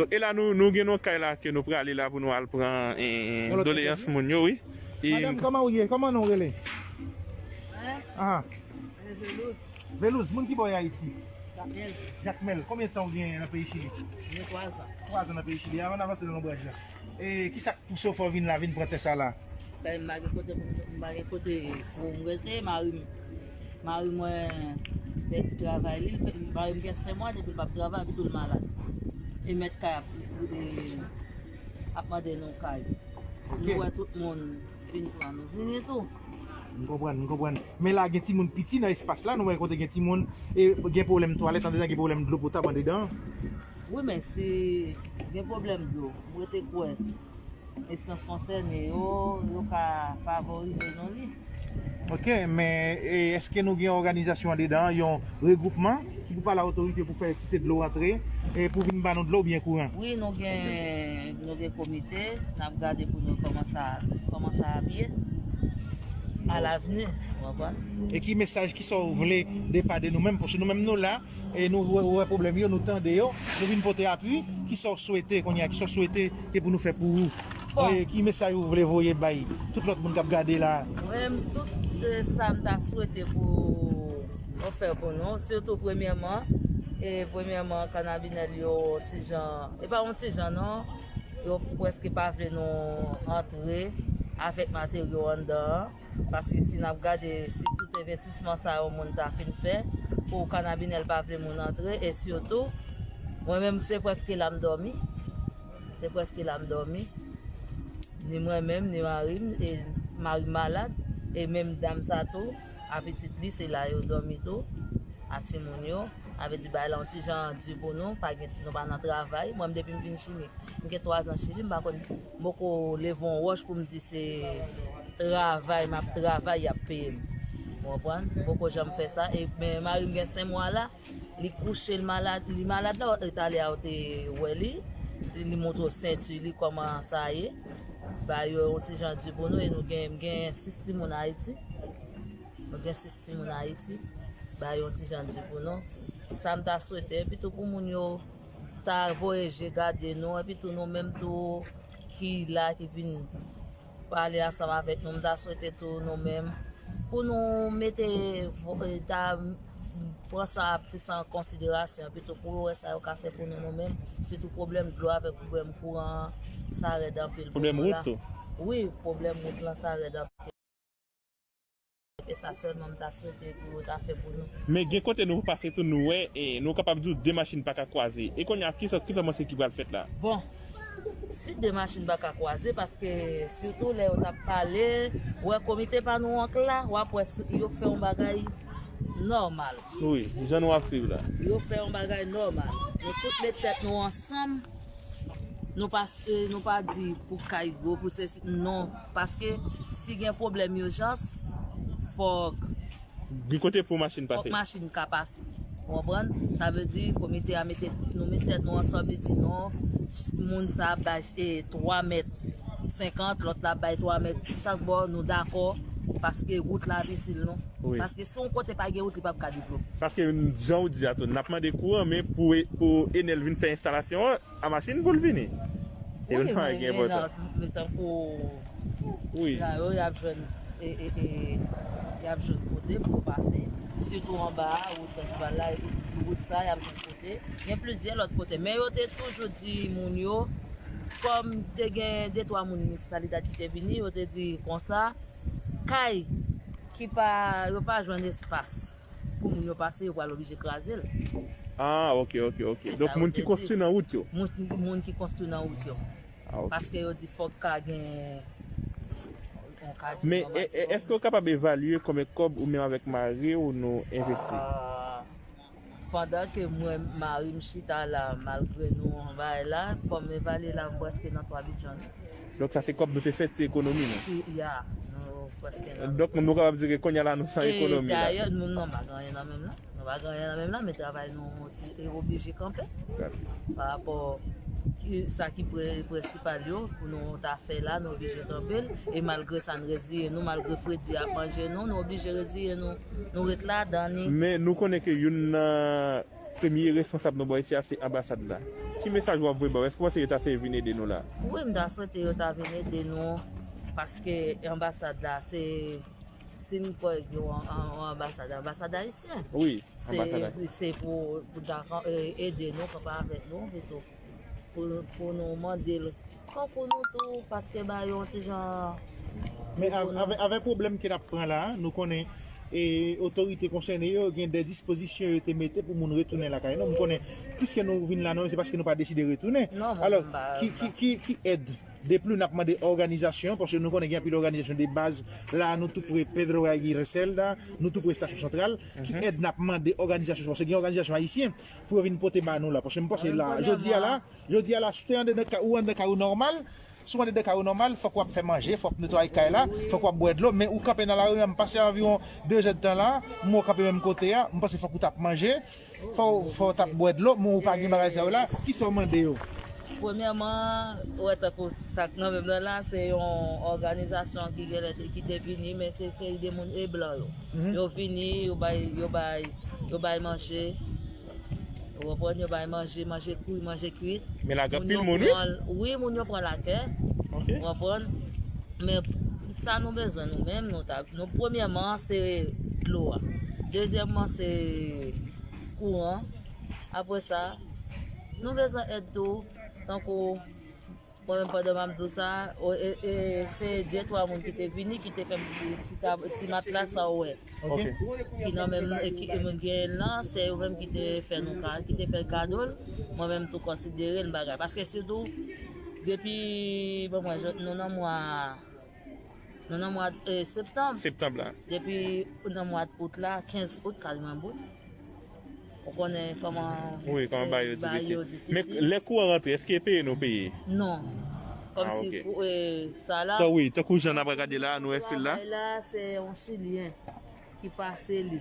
Donk, e la nou, nou gen yon kay la ke nou prale la pou nou al pran, e, doleyans moun yo, wi. E madanm, kòman ou ye? Kòman non w rele? Hein? Ah. Velouz. Velouz, moun ki bò w ye Ayiti? Jakmèl. Jakmèl. Konbyen tan w gen nan peyi Chili? Gen twa zan. Twa zan nan peyi Chili. Avan n avanse nan lonbraj la. E kisa k pouse w fè w vin la, vin pran tè sa la? Bay m pa gen kote pou m, m pa gen kote pou m rete. Mari m, mari mwen pèdi travay li. Mari m gen senk mwa depi l p ap travay, epi tou l malad. E mèt kay ap, e, ap mande nou kay. Ok. Nou wè tout moun vin pran nou. Vini tou. M konprann, m konprann. Men la, gen timoun piti nan espas la, nou wè kote gen timoun, e gen pwoblèm twalèt andedan, gen pwoblèm dlo potab andedan. Wi, men si gen pwoblèm dlo, m rete kwè enstans konsène yo, yo ka favorize nou li. Ok, men e, èske nou gen òganizasyon andedan, yon regwoupman ki pou pale a otorite pou fè kite dlo rantre, e pou vin ba nou dlo oubyen kouran? Wi, nou gen, nou gen komite, n ap gade pou nou kòman sa, kòman sa ap ye alavni, w konprann? E ki mesaj, kisa w vle de pa de nou menm? Paske nou menm nou la, e nou wè, wè pwoblèm yo, nou tande yo, nou vin pote apui. Kisa w swete kounye a, kisa w swete ke pou nou fè pou ou? E ki mesaj ou vle voye bay tout lòt moun k ap gade la? Mwen menm, tout e, sa m ta swete pou yo fè pou nou, sitou premyèman, e premyèman, kannabinèl yo ti jan, e pa yon ti jan non, yo prèske pa vle nou antre avèk materyo anndan an. Paske si n ap gade, si tout envestisman sa yo moun ta fin fè, pou kannabinèl pa vle moun antre, e sitou, mwen menm se prèske la m dòmi. Se prèske la m dòmi. Ni mwen menm, ni mari m, e mari m malad, e menm dam sa tou, a pitit li, se la yo dòmi tou, a timoun yo. Sa vle di bagay la yon ti jan di pou nou, pa gen, nou pa nan travay. Mwen menm depi m vin Chili, m gen twa zan Chili, m pa konn, m poko leve yon wòch pou m di se travay, m ap travay, y ap peye m. Ou konprann? M poko janm fè sa. E, men mari m gen senk mwa la, li kouche, l malad, li malad la, e talè a ou te wè li, li montre w senti li kòman sa ye. Ba yo yon ti jan di pou nou, e nou gen, m gen sis timoun Ayiti. Nou gen sis timoun Ayiti. Ba yo yon ti jan di pou nou. Sa m ta swete, epi tou pou moun yo ta voye je gade nou, epi tou nou menm tou ki la, ki vin pale ansanm avèk nou, m ta swete tou nou menm, pou nou mete, vo- e, ta pran sa plis an konsiderasyon, epi tou pou yo wè sa yo ka fè pou nou nou menm, sitou pwoblèm dlo avèk pwoblèm kouran an, sa rèd anpil pou nou la. Pwoblèm wout tou? Wi, pwoblèm wout lan, sa rèd anpil. E sa sèlman m ta swete pou yo ta fè pou nou. Men gen kote nou pase tou, nou wè, e nou kapab di w de machin pa ka kwaze. E kounye a, kisa, kisa w panse ki pral fèt la? Bon, si de machin pa ka kwaze, paske sitou lè yo t ap pale, wè komite pa nou ank la, w ap wè s- yo fè yon bagay nòmal. Wi, jan nou ap swiv la. Yo fè yon bagay nòmal. Nou tout met tèt nou ansanm. Nou pa, e, nou pa di pou kay gwo, pou sesi, non. Paske si gen pwoblèm ijans, fòk Gen kote pou machin pase. Fòk machin ka pase. Ou konprann? Sa vle di, komite a mete, nou met tèt nou ansanm, li di non, moun sa ap bay e, twa mèt senkant, lòt la ap bay twa mèt chak bò, nou dakò, paske wout la ap itil nou. Wi. Paske si yon kote pa gen wout, li p ap ka devlope. Paske jan w di a tou, n ap mande kouran, men pou, pou Enel vin fè enstalasyon an, a machin pou l vini. E wi, nou pa men gen enpòtan. Men tankou wi. La yo, y ap jwenn, e, e, e, y ap jwenn kote pou yo pase. Sitou anba a, wout prensipal la, wout sa, y ap jwenn kote. Gen plizyè lòt kote. Men yo te toujou di moun yo, kòm te gen de twa moun minisipalite ki te vini, yo te di konsa, kay ki pa, yo pa jwenn espas pou moun yo pase, yo pral oblije kraze l. Ah, ok, ok, ok. Donk, moun ki konstwi nan wout yo. Moun, moun ki konstwi nan wout yo. Ah, ok. Paske yo di fòk ka gen yon kay. Men, e, e, èske w kapab evalye konbyen kòb ou menm avèk mari w nou envesti? Ah, pandan ke mwen, mari m chita la, malgre nou anba la, kòm evalye la, m prèske nan twa bidjòn. Donk, sa se kòb nou te fè ti ekonomi nou. Ti, ya, nou prèske nan. Donk, nou kapab di ke kounye a la, nou san ekonomi la. E dayè, nou, non, pa gen anyen nan men m nan. Nou pa gen anyen nan men m nan, men travay nou ti, e oblije kanpe. Dakou. Pa rapò ki, sa ki pre, prensipal yo, pou nou ta fè la, nou oblije kanpe l. E malgre sa, n reziye nou, malgre fredi ap manje nou, nou oblije reziye nou. Nou ret ladan li. Men nou konnen ke youn nan premye responsab nou bò isi a se anbasad la. Ki mesaj w ap voye ba yo? Èske w panse yo ta seye vin ede nou la? Wi, m ta swete yo ta vin ede nou, paske anbasad la, se, si m kwè gen yon, yon, yon anbasad, anbasad ayisyen. Wi, se, anbasad ayisyen. Se pou, pou ta, e, ede nou, kanpe avèk nou, pito. Pou, pou nou mande l kankou nou tou, paske ba yo yon ti jan. Men av- avè, avè pwoblèm ke n ap pran la, nou konnen e otorite konsène yo gen de dispozisyon yo te mete pou moun retounen lakay nou. M konnen, piske nou vin la, non, se paske nou pa deside retounen. Non, mwen, alò, m pa, ki, ki, ki, ki èd Depli n ap mande òganizasyon, paske nou konnen gen anpil òganizasyon de baz la, nou tou pre Pedro Aguirre Cerda, nou tou pre Estasyon Santral, ki èd n ap mande òganizasyon, paske gen òganizasyon ayisyen pou yo vin pote ba nou la, paske m panse la, jodi a la, jodi a la, si w te andedan kay, ou andedan kay ou nòmal, si w andedan kay ou nòmal, fòk w ap fè manje, fòk w netwaye kay la, fòk w ap bwè dlo, men ou kanpe nan lari a, m pase anviwon de zè d tan la, m wè w kanpe menm kote a, m panse fòk ou t ap manje, fò, fò w t ap bwè dlo, men ou pa gen bagay sa yo la, kisa w mande yo? Premyèman, ou wè tankou sa k nan men m nan la, se yon òganizasyon ki genlè te, ki te vini, men se seri de moun e blan yo. Yo vini, yo bay, yo bay, yo bay manje. Ou konprann, yo bay manje, manje kri, manje kwit. Men la gen anpil moun, wi. Wi, moun yo pran lakè. Ok. Ou konprann? Men sa nou bezwen nou menm, nou ta, nou premyèman, se dlo a. Dezyèmman, se kouran. Apre sa, nou bezwen èd tou, tankou mwen menm pandan m ap di w sa, o, e, e, se de twa moun ki te vini, ki te fè m ti kab-, ti matla sa w wè. Ok. Ki nan menm ekip moun gen nan, se yo menm ki te fè nou ka, ki te fè kado l. Mwen menm tou konsidere l bagay. Paske sitou, depi, bon, mwen, je, nou nan mwa, nou nan mwa, eh, septanm. Septanm la. Depi nan mwa out la, kenz out kaliman bout. Ou konnen kòman, wi, kòman eh, bagay yo difisil. Men lè kouran rantre, èske peye nou peye? Non. Ah, kòmsi ok. Pou, eh, sa la. Tan, wi, tankou jan n ap gade la, nou wè fil la. Travay la, se yon Chilyen ki pase li.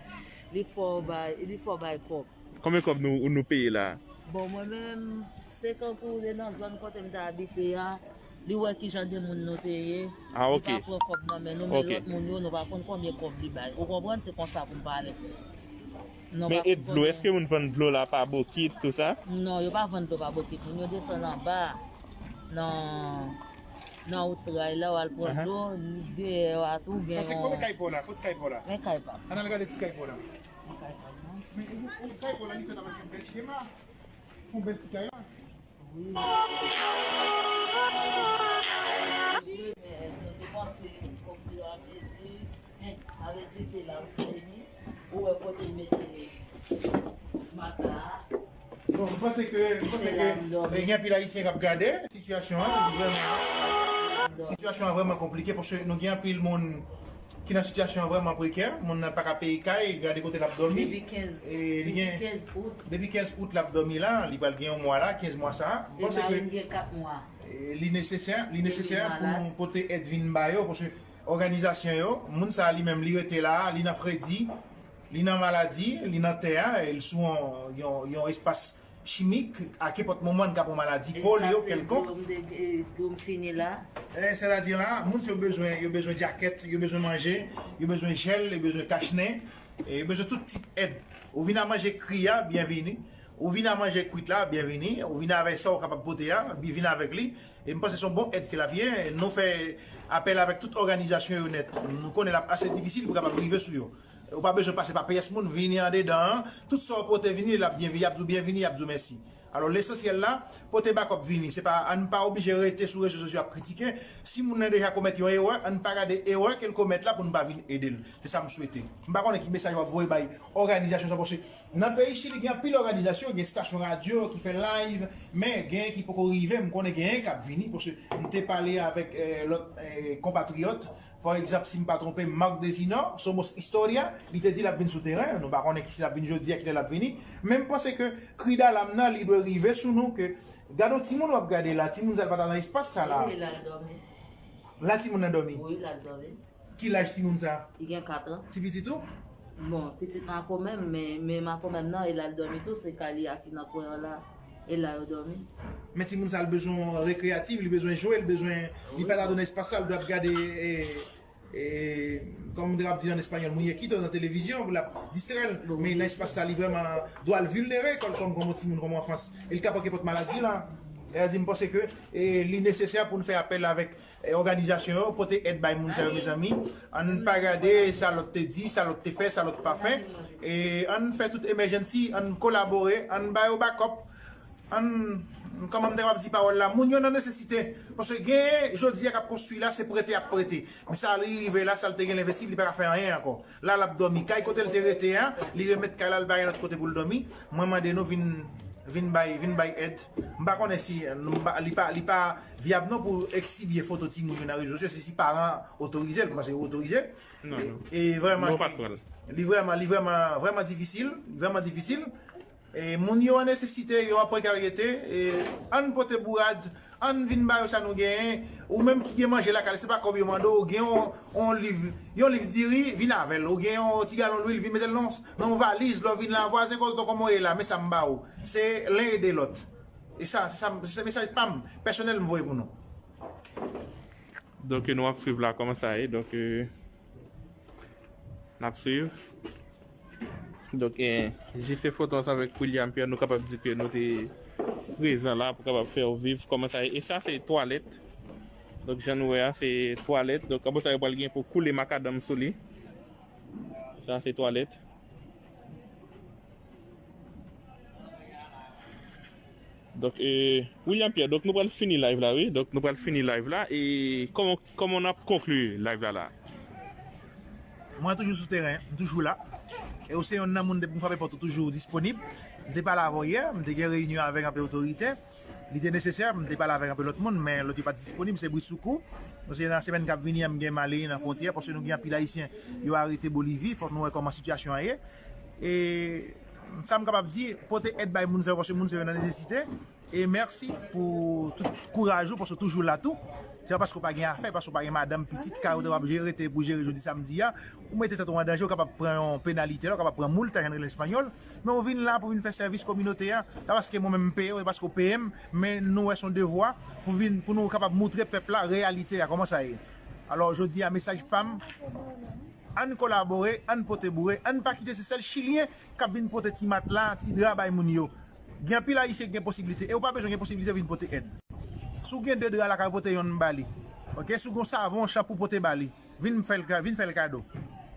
Li fè w bay, li fè w bay kòb. Konbyen kòb nou, nou peye la? Bon, mwen menm, se kankou li nan zòn kote m te abite a, li wè ki jan de moun nou te ye. Ah, ok. Li pa pran kòb nan men nou, men lòt moun yo, nou pa konn konbyen kòb li bay. Ou konprann? Se konsa pou m pale. Men e dlo, èske moun vann dlo la pa bokit, tou sa? Non, yo pa vann dlo pa bokit. Moun yo desann anba, nan, nan wout tray la, w al pran dlo, dèyè a tou, gen yon. Sa se kote kay pa w la? Kote kay pa w la? Men kay pa m. Ann al gade ti kay pa w la. Men kay pa m, non. Men, e, e, kay pa w la, li fèt avèk yon bèl chema. Yon bèl ti kay la. Wi. Nou te panse, kòm yo ap ede, men, avè di se la ou vini, ou wè kote l mete matla a. Bon, m panse ke, m panse ke, eh, gen anpil Ayisyen k ap gade sitiyasyon an, li vrèman, sitiyasyon an vrèman konplike, paske nou gen anpil moun ki nan sitiyasyon an vrèman prekè, moun nan pa ka peye kay, gade kote l ap dòmi. Depi kenz, e, li gen, depi kenz out. Depi kenz out l ap dòmi la, li pral gen yon mwa la, kenz mwa sa a. M panse ke, e, li nesesè, li nesesè pou nou pote èd vin ba yo, paske òganizasyon yo, moun sa a li menm, li rete la a, li nan fredi, li nan maladi, li nan tè a, e l sou yon, yon, yon espas chimik, a kenpòt moman, n ka pran maladi, polyo kèlkonk. E sa se dlo m te, e, dlo m fini la. E, sètadi la, moun sa yo bezwen, yo bezwen djakèt, yo bezwen manje, yo bezwen jèl, yo bezwen kachnen, e, yo bezwen tout tip èd. Ou vin a manje kri a, byenvini. Ou vin a manje kwit la, byenvini. Ou vin avèk sa ou kapab pote a, bi-, vin avèk li. E m panse se yon bon èd ke l ap ye. Nou fè apèl avèk tout òganizasyon yo nèt. Nou konnen l ap ase difisil pou kapab rive sou yo. Ou pa bezwen pase pa pyès moun, vini andedan an. Tout sa w pote vini, l ap byen, y ap di w byenvini, y ap di w mèsi. Alò, lesansyèl la, pote bakòp vini. Se pa, ann pa oblije rete sou rezo sosyo ap kritike. Si moun nan deja komèt yon erè, ann pa gade erè ke l komèt la pou n pa vin ede l. Se sa m swete. M pa konnen ki mesaj w ap voye bay òganizasyon sa, paske nan peyi Chili, gen anpil òganizasyon, gen estasyon radyo ki fè live, men gen ki poko rive, m konnen genyen k ap vini, paske m te pale avèk, eh, lòt, eh, konpatriyòt, pa egzanp, si m pa twonpe m, Marc Desinor, Somos Historia, li te di l ap vin sou teren, nou pa konnen si l ap vin jodi a, kilè l ap vini, men m panse ke kri dalam nan, li dwe rive sou nou ke, gade yon timoun w ap gade la, timoun sa l pa ta nan espas sa la. Wi, l al dòmi. La timoun nan dòmi? Wi, l al dòmi. Ki laj timoun sa? Li gen kat an. Ti pitit ou? Bon, pitit makomè m, men, men makomè m nan, e l al dòmi tou, se kay li a ki nan kwen an la, e la yo dòmi. Men timoun sa, l bezwen rekreyatif, li bezwen jwe, li bezwen, li pa ta dwe nan espas sa, l dwe ap gade, e, e, kòm m te ap di an espanyòl, muñequito nan televizyon, pou l ap distrè l. Men nan espas sa, li vrèman dwe al vilnere kò l kòm, kòm yon timoun, kòm yon anfans. E li ka pran kenpòt maladi la. E di, m panse ke, e, li nesesè pou n fè apèl avèk e, òganizasyon yo, pote èd bay moun sa yo, mezanmi. Ann pa gade sa lòt te di, sa lòt te fè, sa lòt pa fè. E ann fè tout emergency, ann kolabore, ann ba yo bakòp. Ann, kòman m te ap di pawòl la, moun yo nan nesesite. Paske gen, jodi a k ap konstwi la, se prete y ap prete. Men sa li rive la, sa l te gen l envesti, li pa ka fè anyen ankò. La, l ap dòmi. Kay kote l te rete a, li remèt kay la, li pa gen lòt kote pou l dòmi. Mwen mande nou vin Vin bay, vin bay èd. M pa konnen si, m pa, li pa, li pa vyab non pou eksibye foto timoun yo nan rezo sosyo, se si paran otorize l, paske yo otorize. Non, non. E vrèman, li vrèman, li vrèman, vrèman difisil, li vrèman difisil. E moun yo an nesesite, yo an prekarite, e ann pote bourad, ann vin ba yo sa nou genyen, ou menm ki gen manje lakay, se pa kòb yo mande w, ou gen yon, yon liv, yon liv diri, vin avè l, ou gen yon ti galon lwil, vin mete l nan, nan yon valiz, lè w vin la, vwazen, kote w kòman w ye la, men sa m ba ou. Se len ede lòt. E sa, se sa, se mesaj pa m, pèsonèl m voye pou nou. Donk, nou ap swiv la, kòman sa ye, donk, n ap swiv. Donk, eh, J C Photos avèk William Pierre, nou kapab di ke nou te prezan la pou kapab fè w viv kòman sa ye. E sa, se twalèt. Donk, jan nou wè a, se twalèt. Donk, apre sa, yo pral gen pou koule makadanm sou li. Sa, se twalèt. Donk, eh, William Pierre, donk nou pral fini live la, wi. Donk, nou pral fini live la. E kòman, kòman n ap konkli live la la? Mwen toujou sou teren, m toujou la. E ou se yonn nan moun depi m frape pòt ou toujou disponib. M te pale avè w yè, m te gen reyinyon avèk anpe otorite. Li te nesesè, m te pale avèk anpe lòt moun, men lòt yo pa t disponib, se bri sou kou. Paske nan semèn k ap vini an, m gen m ale nan fwontyè, paske nou gen anpil Ayisyen yo arete Bolivi, fòk nou wè kòman sitiyasyon an ye. E sa m kapab di, pote èd bay moun sa yo, paske moun sa yo nan nesesite. E mèsi pou tout kouraj ou, paske w toujou la tou. Se pa paske w pa gen afè, paske w pa gen madanm, pitit, kay ou te w ap jere, te pou jere jodi samdi a, ou mete tèt ou an danje, ou kapab pran yon penalite la, ou kapab pran multa, jan yo rele l an espanyòl, men ou vin la pou vin fè sèvis kominote a. Se pa paske mwen menm m peye w, se paske w peye m, men nou wè se yon devwa pou vin, pou nou kapab moutre pèp la reyalite a, kòman sa ye. Alò, jodi a, mesaj pa m, ann kolabore, ann pote boure, ann pa kite se sèl Chilyen k ap vin pote ti matla, ti dra bay moun yo. Gen anpil Ayisyen ki gen posiblite, e ou pa bezwen gen posiblite vin pote èd. Si w gen de dra lakay ou, pote yonn ba li. Oke, si w gen yon savon, yon chanpou, pote ba li. Vin fè l, vin fè l kado.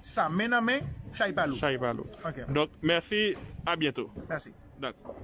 Se sa, men nan men, chay pa lou. Chay pa lou. Oke. Donk, mèsi, a byento. Mèsi. Dakò.